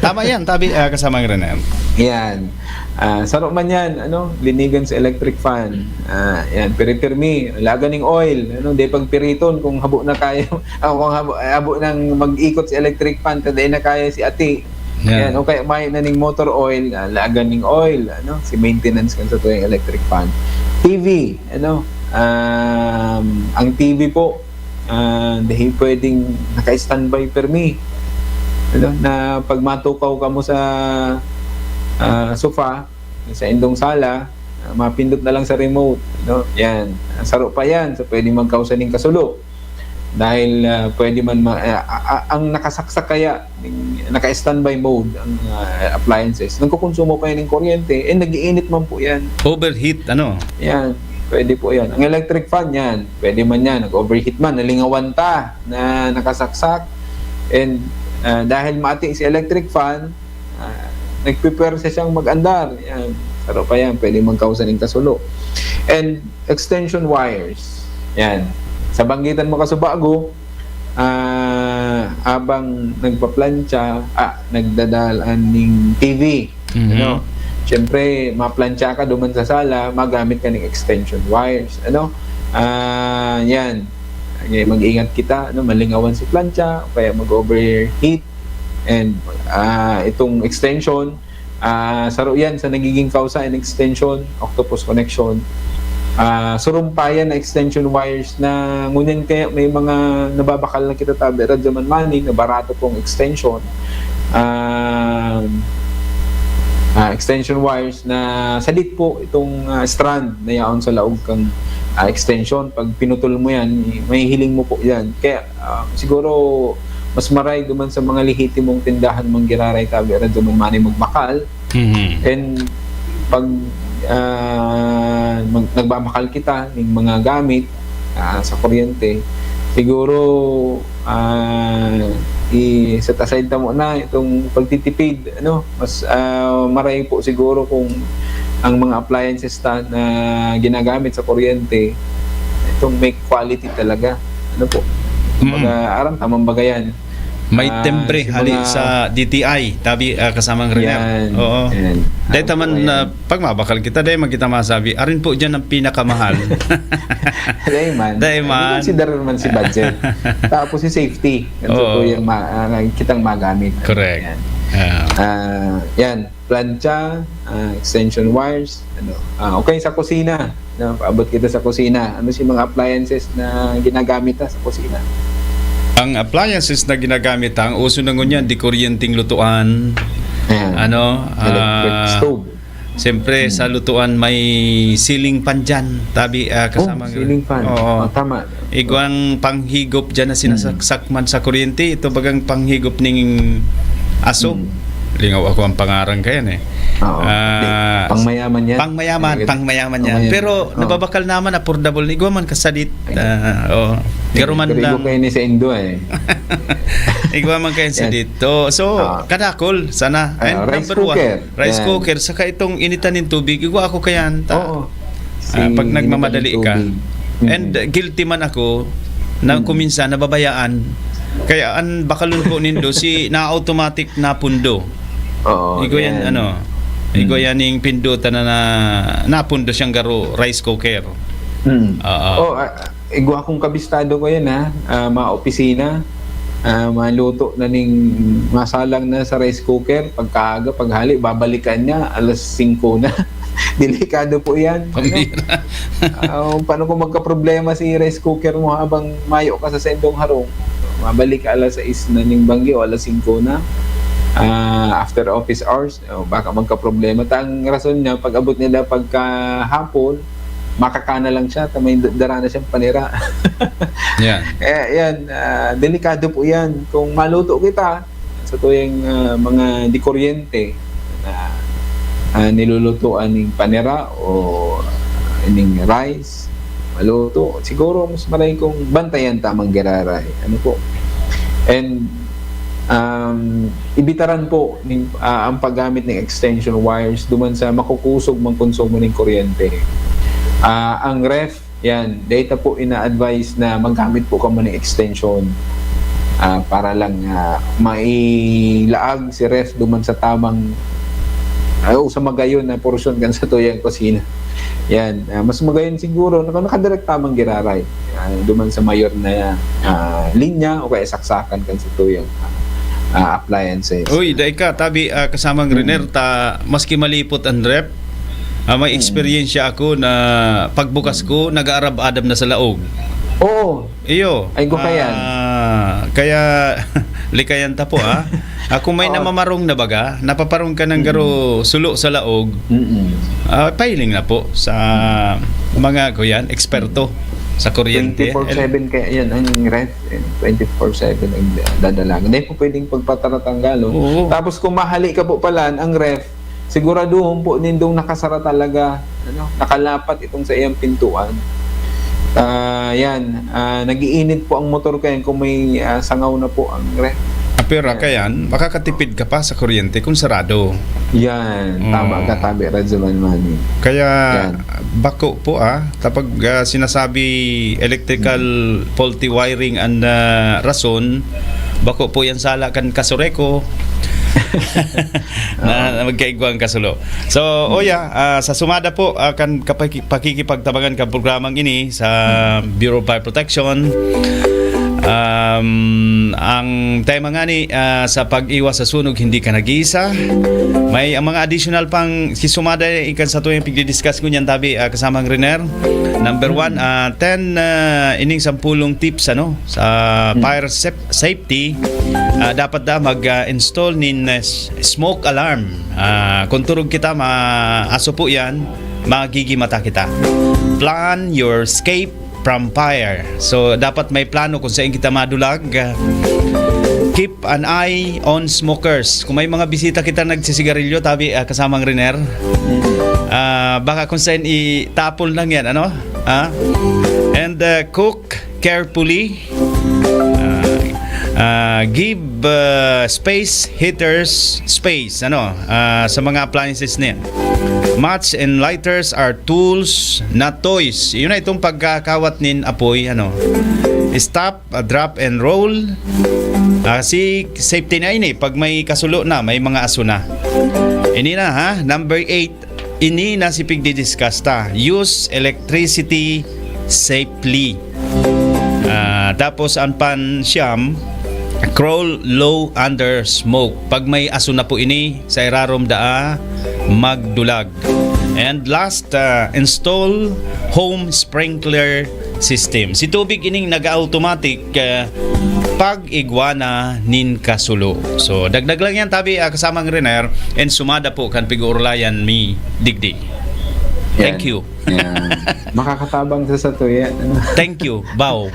Tama yan, tabi, ah, kasamang Renan. Yan. Ah, saro man yan, ano, linigan sa electric fan. Ah, yan, piripirmi, lagan ning oil, ano, di pagpiriton kung habo na kaya, ah, kung habo, habo nang mag-ikot sa electric fan, ta dai na kaya si ati. Yan. Yan, o kaya may na ning motor oil, ah, lagan ning oil, ano, si maintenance kan sa tuyang electric fan. T V, ano, um, ang T V po, ah, dai pwedeng naka-standby permi. Ano, na pag matukaw kamo sa, ah, sofa, sa indong sala, ah, mapindot na lang sa remote, no? Yan. Ang saro pa yan, so pwede magkausa ning kasulo. Dahil, ah, pwede man ma-, ah, ah, ah, ang nakasaksak kaya, ning, naka-standby mode ang, ah, appliances, nagkukonsumo pa yan ng kuryente, eh, nag-iinit man po yan. Overheat, ano? Yan. Pwede po yan. Ang electric fan, yan. Pwede man yan. Nag-overheat man, nalingawan ta na nakasaksak. And, ah, dahil maati si electric fan, ah, nagpipwersa siyang mag-andar. Yan. Saro pa yan. Pwede magkausa ng kasulo. And extension wires. Yan. Sa banggitan mo kasubago, ah, abang nagpaplantsa, ah, nagdadalan ning T V, Mhm. ano? Siyempre, maplantsa ka duman sa sala, magamit ka ning extension wires, ano? Ah, yan. Okay, mag-ingat kita, ano? Malingawan si plantsa, o kaya mag-overheat. And, ah, itong extension, ah, saro yan sa nagiging kausa and extension, octopus connection. Ah, surumpayan na extension wires na ngunyan kaya may mga nababakal na kita tabi, Radyo Man Manny, na barato pong extension. Ah, ah, extension wires na sadit po itong, ah, strand na yaon sa laog kang, ah, extension. Pag pinutol mo yan, mahihiling mo po yan. Kaya, ah, siguro, mas maray duman sa mga lehitimong tindahan man giraray tabi, Radyo Man Manny, magbakal. Mhm. And pag, ah, mag-, nagbabakal kita ning mga gamit, ah, sa kuryente, siguro, ah, i-set aside ta muna itong pagtitipid, ano? Mas, ah, maray po siguro kung, ang mga appliances ta na ginagamit sa kuryente, itong may quality talaga. Ano po? Mm. Kumbaga, aram, tamang baga yan. May Ah, timbre si hali mga sa D T I, tabi, ah, kasamang Riner. Yan, Oo. yan. Dahil Opo, taman yan. na, pag mabakal kita, dahil man kita masabi, arin po dyan ang pinakamahal. Dahil man, Dahil man. consider naman si budget. Tapos si safety. Yan Oo. po yung ma-, ah, kitang magamit. Correct. Yan. Ah. Ah, yan. Plancha, ah, extension wires, ano. Ah, okay, sa kusina. No? Paabot kita sa kusina. Ano si mga appliances na ginagamit na sa kusina? Ang appliances na ginagamit, ang uso na ngunyan, di kuryenteng lutuan. Ayan. Ano, Electric ah, stove. siyempre, Mm. sa lutuan may ceiling fan dyan. Tabi, ah, Oh, kasamang ceiling fan. Oo. Oh, tama. Igwang panghigop dyan na sinasaksak Mm. man sa kuryente. Ito bagang panghigop ning aso. Mm. Lingaw ako ang pangaran kayan eh. Oo. Ah, Di, pangmayaman yan. Pangmayaman, Talaga. pangmayaman yan. Pangmayaman. Pero Oo. nababakal naman, affordable. Igwa man kasadit. Ay. Ah, oo. Pero Garuman igwa lang. kayo ni sa Indo eh. Igwa man kayo sa Yan. dito. So, Ah. kadakol, sana. Ah, And rice number one, cooker. rice Yan. cooker. Saka itong initan ng tubig, igwa ako kayan. Ta- Oo. Ah, pag Sing-, nagmamadali initan ng ka. tubig. Mm. And, uh, guilty man ako na Mm. kuminsan nababayaan. Kaya ang bakalon po nindo, si na-automatic na pundo. Oo, Igwa yan, yan. ano, igwa Mm. yan yung pindutan na, na, napundo siyang garo, rice cooker. Mm. Oo. Oh, ah, igwa akong kabistado ko yan, ha. Ah, mga opisina, ah, maluto na ning masalang na sa rice cooker, pagkaaga, paghali, babalikan niya, alas singko na. Delikado po yan, ano? Pambira. Ah, paano kung magkaproblema si rice cooker mo habang mayo ka sa sendong harong? Mabalik ka alas sais na ning banggi o alas singko na, ah, after office hours, o baka magkaproblema. Ta ang rason niya, pag-abot nila pagkahapon, makakana lang siya, ta may d-, dara na siyang panira. Yan. Kaya yan, ah, delikado po yan. Kung maluto kita, sa tuyang, ah, mga dikuryente na, ah, nilulutuan ning panira o ning rice, maluto, siguro mas maray kung bantayan ta man giraray. Ano po? And, um, ibitaran po ning, ah, ang paggamit ng extension wires duman sa makukusog man konsumo ning kuryente. Ah, ang ref, yan, data po ina-advise na maggamit po kamo ng extension, ah, para lang, ah, mailaag si ref duman sa tamang, ah, o sa magayon na porsyon kan sa tuyang kusina. Yan, ah, mas magayon siguro na kung nakadirek tamang giraray, ah, duman sa mayor na, ah, linya o kaya saksakan kan sa tuyang, ah, appliances. Uy, dai ka, tabi, ah, kasamang Mm. Riner, ta, maski malipot ang ref, ah, may Mm. eksperyensya ako na pagbukas Mm. ko, nag-aarab-adab na sa laog. Oo. Iyo. Ay, ko kayan. Ah, kaya, likayan ta po, ah. Ah, kung may Oo. namamarong na baga, napaparong ka ng Mm. garo sulo sa laog, Mm-mm. ah, pahiling na po sa mga, kuyan, eksperto sa kuryente. Twenty-four seven kaya yan, ang ref, eh, twenty-four seven ang dadalagan. Hindi po pwedeng pagpataratanggal, oh. Oo. Tapos kung mahali ka po pala, ang ref, siguraduhon po nindong nakasara talaga, ano, nakalapat itong sa iyang pintuan. Ah, yan, ah, nag-iinit po ang motor kayan kung may, ah, sangaw na po ang ref. Ah, pero Yan. kayan, makakatipid ka pa sa kuryente kung sarado. Yan, tama Mm. ka, tabi, Radyo Man Manny. Kaya, Yan. bako po, ah, kapag, ah, sinasabi electrical Mm. faulty wiring ang, ah, rason, bako po yan sala kan Kasureco. Na, Oo. na magkaigwa ang kasulo. So, Mm. Oya, ah, sa sumada po, ah, kan kapaki-, pakikipagtabangan kan programang ini sa Mm. Bureau of Fire Protection, um, ang tema nga ni, ah, sa pag-iwas sa sunog, hindi ka nag-iisa. May ang mga additional pang sisumada ikan sa tuyang pigdi-discuss ngunyan, tabi, ah, kasamang Riner. Number Mm. one, ah, ten, ah, ining sampulong tips, ano, sa Mm. fire sep-, safety, ah, dapat da mag, ah, install nin, ah, s-, smoke alarm. Ah, kung turog kita, maaso po yan, magigimata kita. Plan your escape from fire. So, dapat may plano kung saan kita madulag. Keep an eye on smokers. Kung may mga bisita kita nagsisigarilyo, tabi, ah, kasamang Riner, ah, baka kung saan itapon lang yan, ano? Ah? And, ah, cook carefully. Ah, Ah, give, ah, space heaters space, ano, ah, sa mga appliances na yan. Match and lighters are tools, not toys. Yun na itong pagkakawat nin apoy, ano. Stop, ah, drop and roll. Ah, si safety na ini, pag may kasulo na, may mga aso na. Ini na, ha, number eight. Ini na si pigdi-discuss ta. Use electricity safely. Ah, tapos ang pan-siyam, crawl low under smoke. Pag may aso na po ini, sa irarom daa magdulag. And last, ah, install home sprinkler system. Si tubig ining nag-automatic, ah, pag igwa na nin kasulo. So, dagdag lang yan, tabi, ah, kasamang Riner, and sumada po kan pig-uurlayan mi digdi. Thank Yan. you. Yan. Makakatabang sa satuya. Ano? Thank you. Bow.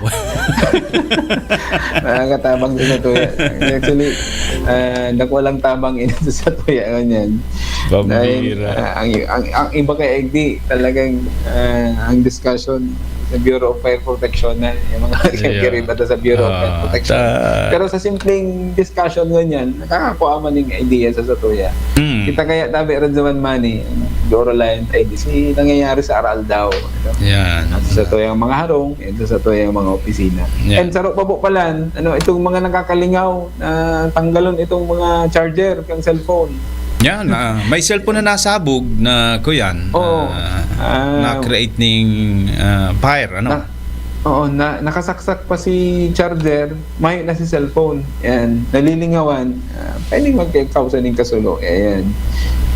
Makakatabang sa satuya. Actually, ah, dako lang tabang ini sa satuya, ganyan. Dahil, Pambira. ah, ang, ang, ang iba kay Egdi, talagang, ah, ang discussion sa Bureau of Fire Protection na, yung mga Yeah. kaiba sa Bureau of Fire Ah, Protection. ta- Pero sa simpleng discussion ngunyan, nakakakuha man ng idea sa satuya. Mm. Kita kaya tabi rin naman, Manny, Doro Lion, ay di si nangyayari sa aral daw. Ano? Yan. At sa satuyang mga harong, at sa satuyang mga opisina. Yan. And saro pa po pala, ano, itong mga nakakalingaw na tanggalon itong mga charger kang cellphone. Yan, ah, may cellphone na nasabog na, kuyan, Oo. ah, Ah. na-create ning, ah, fire, ano? Na, oo, na, nakasaksak pa si charger, mayo na si cellphone. Yan, nalilingawan. Ah, pwedeng magkakausa ning kasulo. Ayan.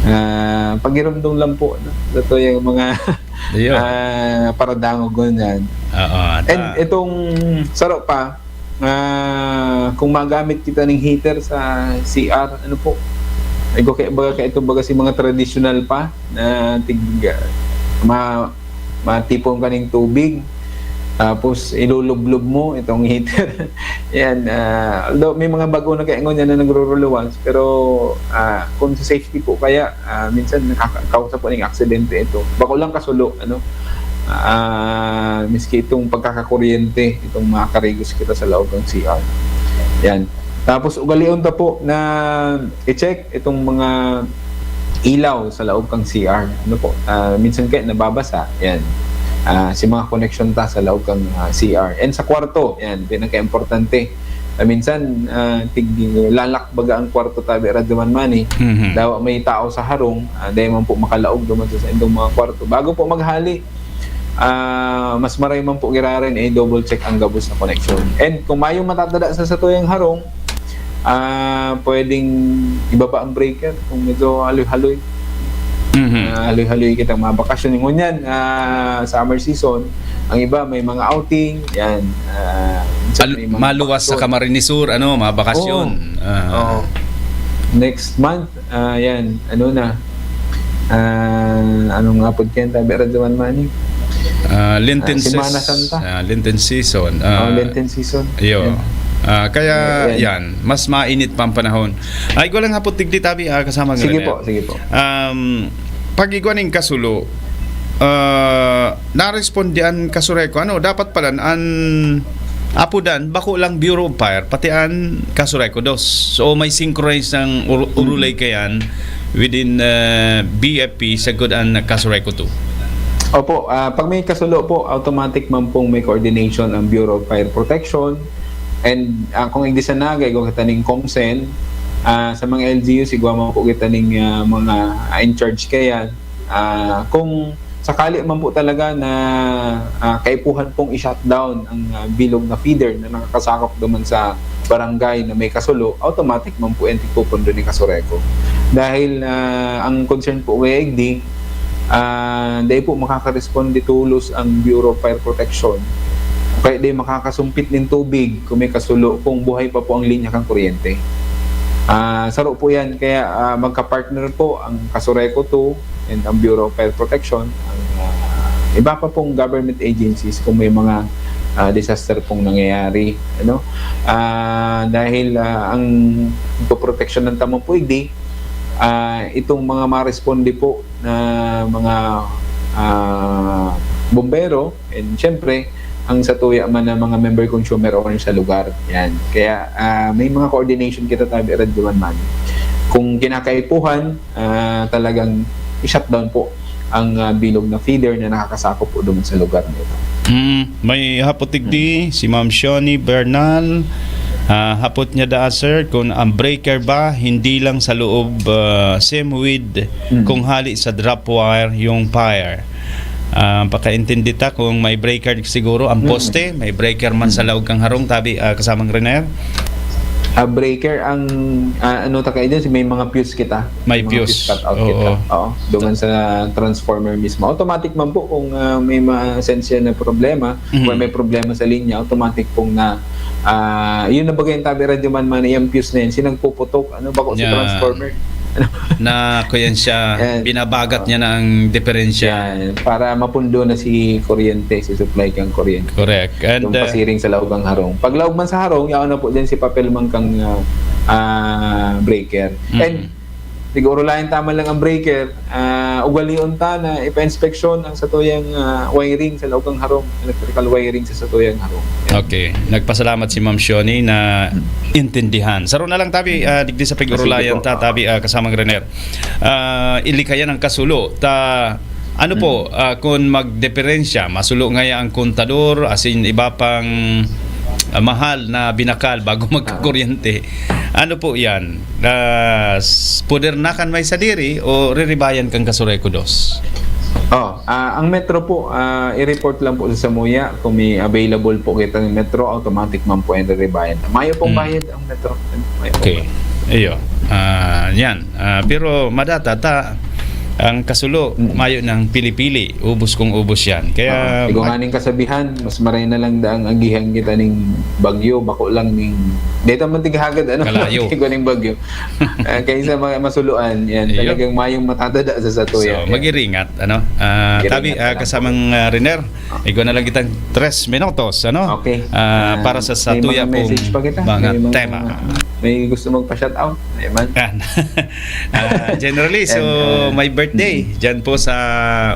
Ah, pagirumdom lang po, no? Ito yung mga, Ayun. ah, paradangog, ganyan. Oo, And ta- itong saro pa, ah, kung magamit kita ng heater sa C R, ano po? Ay, ko kaya, baga, kaya ito, baga, si mga traditional pa na tig-, ma-, matipon ka ning tubig, tapos ilulublob mo itong heater. Yan, ah, although may mga bago na kaya ngunyan na nagro-ruluwas, pero, ah, kung sa safety po kaya, ah, minsan nakaka-, kausap po ning aksidente ito. Bako lang kasulo, ano? Ah, miski itong pagkakakuryente, itong makakarigos kita sa laog ng C R. Yan. Tapos ugalion ta po na i-check itong mga ilaw sa laog kang C R. Ano po? Ah, minsan kaya nababasa. Yan. Ah, si mga connection ta sa laog kang, ah, C R. And sa kwarto, yan, pinaka-importante. Ah, minsan, ah, tig-, lalak baga ang kwarto tabi, Radyo Man Manny. Mhm. Dawa may tao sa harong, ah, dahil man po makalaog duman sa, sa indong mga kwarto. Bago po maghali, ah, mas maray man po girarin, eh, double check ang gabos na connection. And kung mayong matatada sa satuyang harong, ah, pwedeng ibaba ang breaker kung medyo haloy-haloy. Mhm. Ah, haloy-haloy kitang mga bakasyon. Ngunyan, ah, summer season, ang iba may mga outing, yan. Ah, minsan Al-, may mga maluwas sa bakasyon. Camarines Sur, ano, mga bakasyon. Oo. Ah. Oo. Next month, ah, yan, ano na, ah, anong apod yan? Tabi, Radyo Man Manny? Ah, Lenten Ah, Semana ses-, Santa. ah, Lenten season. Oh, Ah, Lenten season. iyo. Yan. Ah, kaya, Yan. yan, mas mainit pa ang panahon. Ay, ko lang hapot digdi tabi, ah, kasama Sige Rene. po, sige po. Um, pag igwa ning kasulo, ah, naresponde an Kasureko. Ano, dapat pala an apodan, bako lang Bureau of Fire, pati an Kasureko dos. So, may synchronize ng ur-, Mm. urulay kayan within, ah, B F P, sagkod an Kasureko two. Opo, ah, pag may kasulo po, automatic man pong may coordination ang Bureau of Fire Protection. And, ah, kung igdi sa nagay, igwa kita ning COMCEN, ah, sa mga L G Us, igwa man po kita ning, ah, mga, ah, in charge kaya. Ah, kung sakali man po talaga na, ah, kaipuhan pong i-shutdown ang, ah, bilog na feeder na nakakasakop duman sa barangay na may kasulo, automatic man po yan tigpupundo ni Kasureko. Dahil, ah, ang concern po kaya igdi, ah, dahil po makakaresponde tolos ang Bureau of Fire Protection. Kaya di makakasumpit nin tubig kung may kasulo, kung buhay pa po ang linya kang kuryente. Ah, saro po yan. Kaya, ah, magka-partner po ang Kasureko two and ang Bureau of Fire Protection. Ang, ah, iba pa pong government agencies kung may mga, ah, disaster pong nangyayari, ano? Ah, dahil, ah, ang proteksyon ng tamang po, igdi, ah, itong mga maresponde po na mga, ah, bombero, and siyempre, ang satuya man na mga member consumer owner sa lugar. Yan. Kaya, ah, may mga coordination kita tabi Radyo Man. Kung kinakaipuhan, ah, talagang i-shutdown po ang, ah, bilog na feeder na nakakasakop po doon sa lugar na ito. Mm, may hapot digdi, si Ma'am Shoni Bernal. Ah, hapot niya daa, sir, kung ang breaker ba, hindi lang sa loob, ah, same with Mm. kung hali sa drop wire yung fire. Ah, pakaintindi ta kung may breaker siguro ang Mm. poste, may breaker man sa Mm. laog kang harong, tabi, ah, kasamang Renier? Ah, breaker ang, ah, ano ta kayo dyan, si may mga fuse kita. May May mga fuse. fuse cut out Oo. kita. Oo. Doon sa transformer mismo. Automatic man po kung, ah, may ma-sense yan na problema, Mhm. or may problema sa linya, automatic pong na, ah, yun na bagay yung tabi Radyo Man, Man, yung fuse na yun, sinang puputok, ano, bako si Yeah. transformer. Na, kuyan siya, Yan. binabagat Oo. niya na ang diferensya. Yan. Para mapundo na si kuryente, si supply kang kuryente. Correct. And, Yung uh, pasiring sa laog ang harong. Pag laog man sa harong, yaon na po din si papel man kang, ah, ah, breaker. Mm. And siguro lain tama lang ang breaker, ah, ugalion ta na ipa-inspeksyon ang satuyang, ah, wiring sa laog kang harong, electrical wiring sa satuyang harong. Okay. Nagpasalamat si Ma'am Shoni na Hmm. intindihan. Saro na lang tabi, ah, digdi sa pag-urulayan Ah, sige po. ta, tabi, ah, kasamang Renier. Ah, ilikayan ang kasulo. Ta, ano po, Hmm. ah, kung magdiperensya, masulo ngaya ang kontador, asin iba pang, ah, mahal na binakal bago Ah. magkakuryente. Ano po yan? Ah, s-, poder na kan may sadiri o riribayan kan Casureco dos? Oh, ah, ang Metro po, ah, i-report lang po sa samuya kung may available po kita ng Metro, automatic man po yan riribayan. Mayo pong Hmm. bayad ang Metro. Mayo pong Okay. bayad. Iyo. Ah, yan. Ah, pero madata ta, ang kasulo, Mm. mayo ng pili-pili. Ubos kung ubos yan. Kaya Oo. Igo mag- nga ning kasabihan, mas maray na lang daang agihan kita ning bagyo, bako lang ning, dito man tighagad, ano, Kalayo. Igo ning bagyo. Ah, kaysa ma-, masuluan, yan. Iyo. Talagang mayong matatada sa satuya. So, Yan. mag-iringat, ano? Ah, Mag-iringat tabi, na ah, lang kasamang, po. ah, Riner, Ah. igo na lang kitang tres minutos, ano? Okay. Ah, Ah, para sa may satuya mga pong message pa kita? mga May mga, tema. may gusto magpa-shout out? May man? Yan. Ah, generally, so, And, ah, may birthday mm. dyan po sa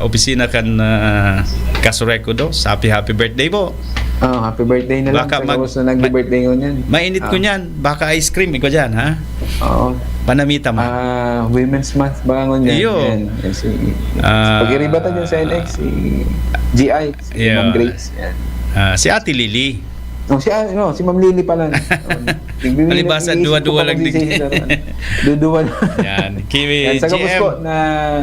opisina kan, ah, Casureco dos. Happy, happy birthday po. Oh, happy birthday na lang Baka sa mag-, gabos na nag-birthday ngunyan. Mainit ko Ah. niyan. Baka ice cream, ikaw dyan, ha? Oo. Panamita mo. Ah, Women's Month ba ngunyan? Iyo. Yan. Yan si, Ah. pag-iribatan yun sa N X, si G I, si Yeah. Ma'am Grace. Yan. Ah, si Ate Lily. Oh, si, ah, no, si Ma'am Lily pala. Oh, nagbibigay Palibasa, ng duwa-duwa lang din. Duduwa lang. Yan. Kay Yan, sa gabos G M. po na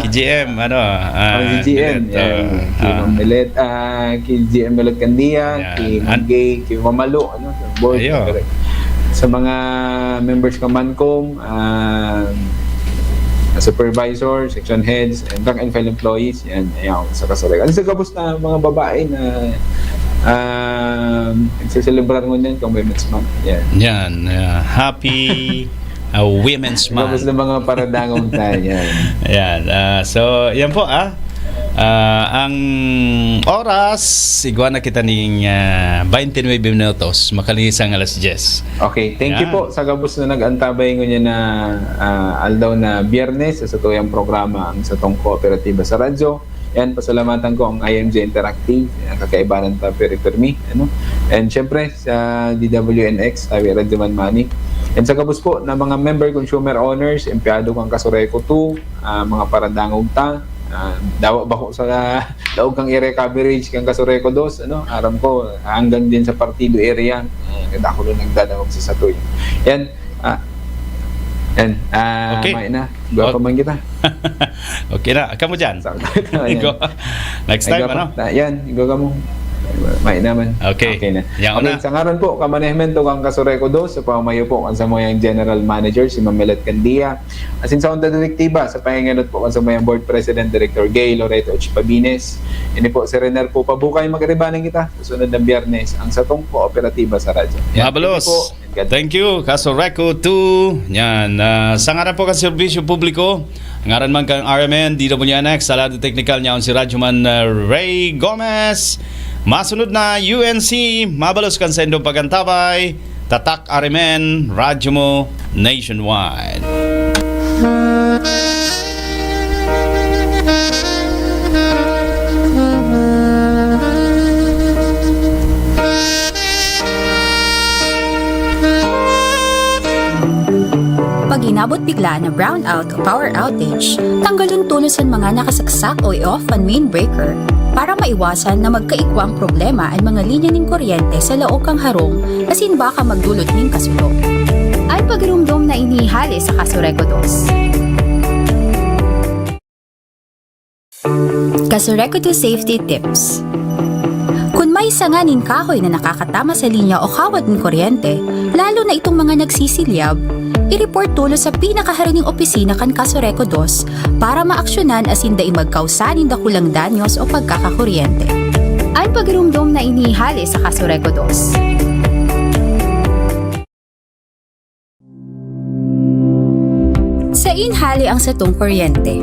Kay G M, ano, ah, Oh, si G M, Milet, yan. ah, Kay ah. Ma'am Milet, ah, kay G M Milet Candia, Yan. kay Ma'am An- Gay, kay Ma'am Malo, ano, sa board, Ayo. correct. Sa mga members ng Mancom, ah, supervisor, section heads, and rank and file employees, yan, ayaw, sa Casureco. Ano sa gabos na mga babae na, ah, nagse-celebrar ngunyan kang Women's Month? Yan. Yan, ah, happy, ah, Women's Month. Gabos na mga paradangog tayo, yan. Yan, ah, so, yan po, ah. Ah, ang oras, igwa na kita ning, ah, twenty-nine minutos, makalihis ang alas diyes. Okay, thank you Yan. po sa gabos na nag-antabay ngunyan na, ah, aldaw na Biyernes sa satuyang programa, ang satong kooperatiba sa radyo. Yan, pasalamatan ko ang I M J Interactive, ang kakaibanan ta, Peri Permi, ano? And syempre, sa D W N X, tabi Radyo Man Mani. And sa gabos po na mga member consumer owners, empleyado kang Casureco two, ah, mga paradangog ta, ah, dawa bako sa laog kang area coverage kang Casureco dos, ano? Aram ko, hanggang din sa partido area, ah, kadakul na nagdadangog sa satuya. Yan, ah, yan, ah, Okay. may na. Gwapo Okay. man kita. Okay na. Kamo dyan. Sakto ito, yan. Igo. Next time, Igo pa. ano? Ah, yan, igo ka mo. May naman. Okay. Okay na. Yan Okay, na. sa ngaran po, kamanehmento kang Casureco dos, sa pamayo po, ang samuyang General Manager, si Ma'am Milet Candia. Asin sa Onda Direktiba, sa pangingenot po, ang samuyang Board President, Director Gay Loreto H. Pabines. Ini po, si Rener po, pabukay, magkaribanan kita. Sa sunod na Biyernes, ang satong kooperatiba sa radyo. Yan. Mabalos. Thank you po. Thank you, Casureco two. Yan, ah, sa ngaran po kan serbisyo publiko, ngaran man kan R M N, D W N X, sa lado teknikal niya, si Radyoman, ah, Ray Gomez. Masunod na U N C, mabalos kan sa indong pagantabay. Tatak R M N, Radyo Mo, Nationwide. na brownout o power outage, tanggalon tolos an mga nakasaksak o i-off an main breaker para maiwasan na magkaigwa ang problema an mga linya nin kuryente sa laog kan harong asin baka magdolot nin kasulok. An pagiromdom na ini hale sa Casureco dos. Casureco two Safety Tips. Kun may sanga nin kahoy na nakakatama sa linya o kawad nin kuryente, lalo na itong mga nagsisilyab, i-report tolos sa pinakaharaning opisina kan Casureco dos para maaksyonan asin dai magkausa nin dakulang danyos o pagkakakuryente. An pagiromdom na ini hale sa Casureco dos. Sain hale ang satong kuryente?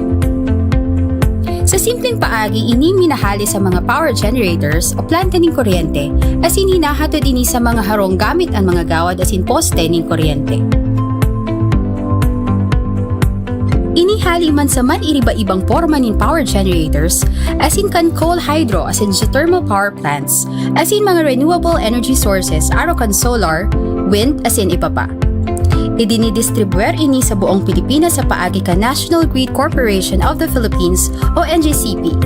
Sa simpleng paagi, ini minahale sa mga power generators o planta nin kuryente, asin hinahatod ini sa mga harong gamit an mga gawad asin poste nin kuryente. Ini hale man sa man-iriba-ibang porma nin power generators, asin kan coal, hydro, asin geothermal power plants, asin mga renewable energy sources, arog kan solar, wind, asin iba pa. Idinidistribwer ini sa buong Pilipinas sa paagi kan National Grid Corporation of the Philippines o N G C P.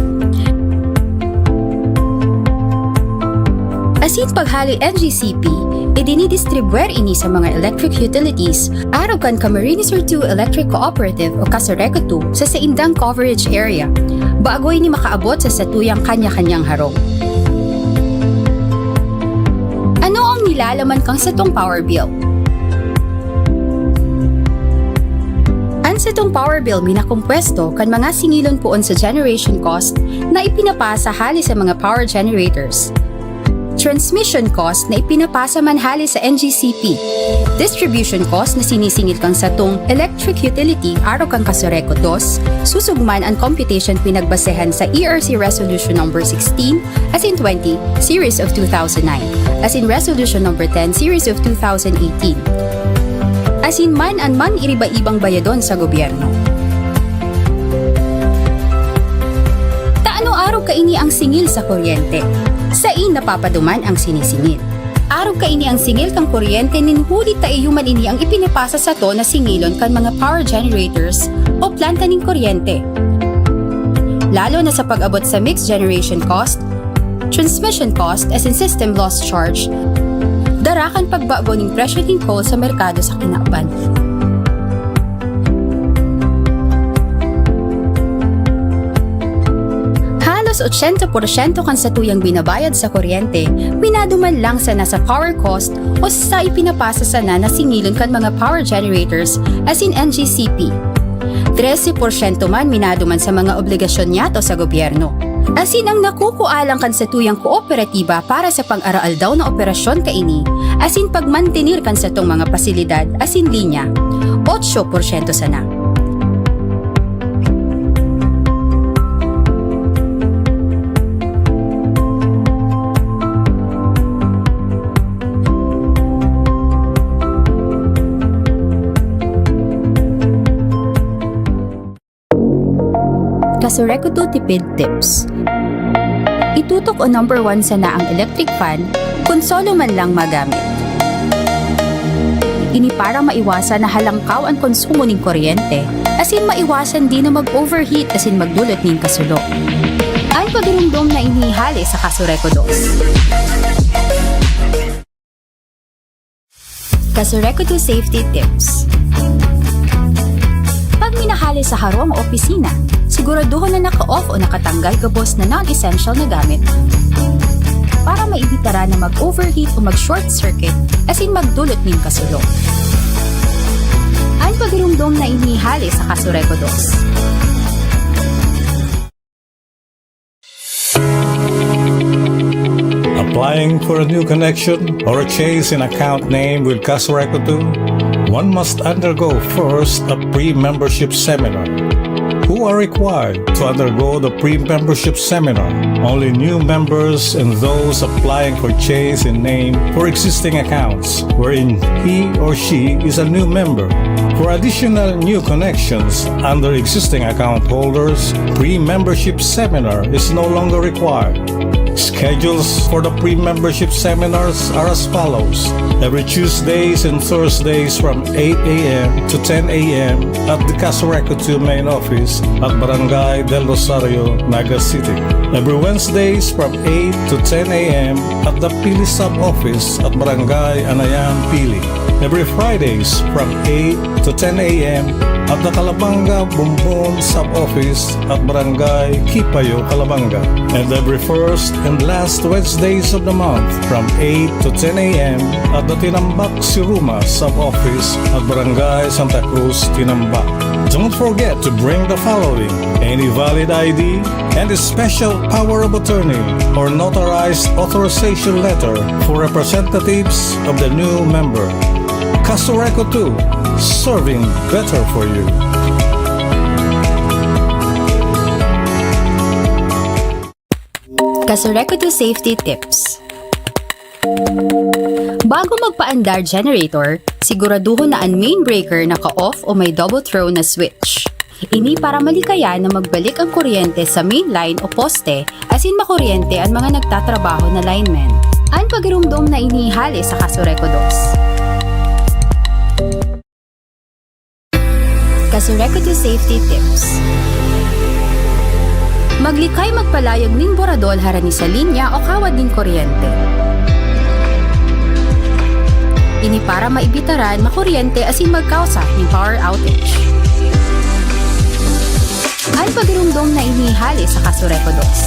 Asin paghale N G C P, idinidistribwer ini sa mga electric utilities, arog kan Camarines Sur two Electric Cooperative o Casureco two sa saindang coverage area, bago ini makaabot sa satuyang kanya-kanyang harong. Ano ang nilalaman kan satong power bill? An satong power bill minakompwesto kan mga singilon poon sa generation cost na ipinapasa hale sa mga power generators, transmission cost na ipinapasa man hale sa N G C P, distribution cost na sinisingil kan satong electric utility arog kan Casureco dos, susog man an computation pinagbasehan sa E R C Resolution Number sixteen asin twenty, Series of two thousand nine, asin Resolution Number ten, Series of two thousand eighteen, asin man an man-iriba-ibang bayadon sa gobyerno. Ta ano arog kaini ang singil sa kuryente? Sain napapaduman ang sinisingil? Arog kaini ang singil kan kuryente nin huli ta iyo man ini ang ipinapasa sato na singilon kan mga power generators o planta nin kuryente, lalo na sa pag-abot sa mixed generation cost, transmission cost asin system loss charge, dara kan pagbago nin presyo nin coal sa merkado sa kinaban. Halos ochenta porsyento kan satuyang binabayad sa kuryente, minaduman lang sana sa power cost o sa ipinapasa sana na singilon kan mga power generators asin N G C P. Trese porsyento man minaduman sa mga obligasyon niyato sa gobyerno. Asin ang nakukua lang kan satuyang kooperatiba para sa pang-araaldaw na operasyon kaini, asin pagmantener kan satong mga pasilidad asin linya, otso porsyento sana. Casureco two Tipid Tips. Itutok o number one sana ang electric fan kun solo man lang magamit. Ini para maiwasan na halangkaw an konsumo nin kuryente, asin maiwasan din na mag-overheat asin magdulot nin kasulok. An pagiromdom na ini hale sa Casureco dos. Casureco two Safety Tips. Pag minahale sa harong o opisina, siguraduhon na naka-off o nakatanggal gabos na non-essential na gamit para maibitara na mag-overheat o mag-short circuit asin magdulot nin kasulok. An pagiromdom na ini hale sa Casureco dos. Applying for a new connection or a change in account name with Casureco two, one must undergo first a pre-membership seminar. Who are required to undergo the pre-membership seminar? Only new members and those applying for change in name for existing accounts wherein he or she is a new member. For additional new connections under existing account holders, pre-membership seminar is no longer required. Schedules for the pre-membership seminars are as follows. Every Tuesdays and Thursdays from eight a m to ten a m at the Casureco two main office at Barangay Del Rosario, Naga City. Every Wednesdays from eight to ten a m at the Pili Sub-Office at Barangay Anayan, Pili. Every Fridays from eight to ten a m at the Calabanga Bumbon Sub-Office at Barangay Kipayo, Calabanga. And every first and last Wednesdays of the month from eight to ten a m at the Tinambac Siruma Sub-Office at Barangay Santa Cruz, Tinambac. Don't forget to bring the following: any valid I D and a special power of attorney or notarized authorization letter for representatives of the new member. Casureco two, serving better for you. Casureco two Safety Tips. Bago magpaandar generator, siguraduhon na an main breaker naka-off o may double throw na switch. Ini para malikayan na magbalik ang kuryente sa main line o poste asin makuryente an mga nagtatrabaho na linemen. An pagirumdom na ini hale sa Casureco dos. Casureco two Safety Tips. Maglikay magpalayag nin boradol harani sa linya o kawad nin kuryente. Ini para maibitaran makuryente asin magkausa nin power outage. An pagirumdom na ini hale sa Casureco dos.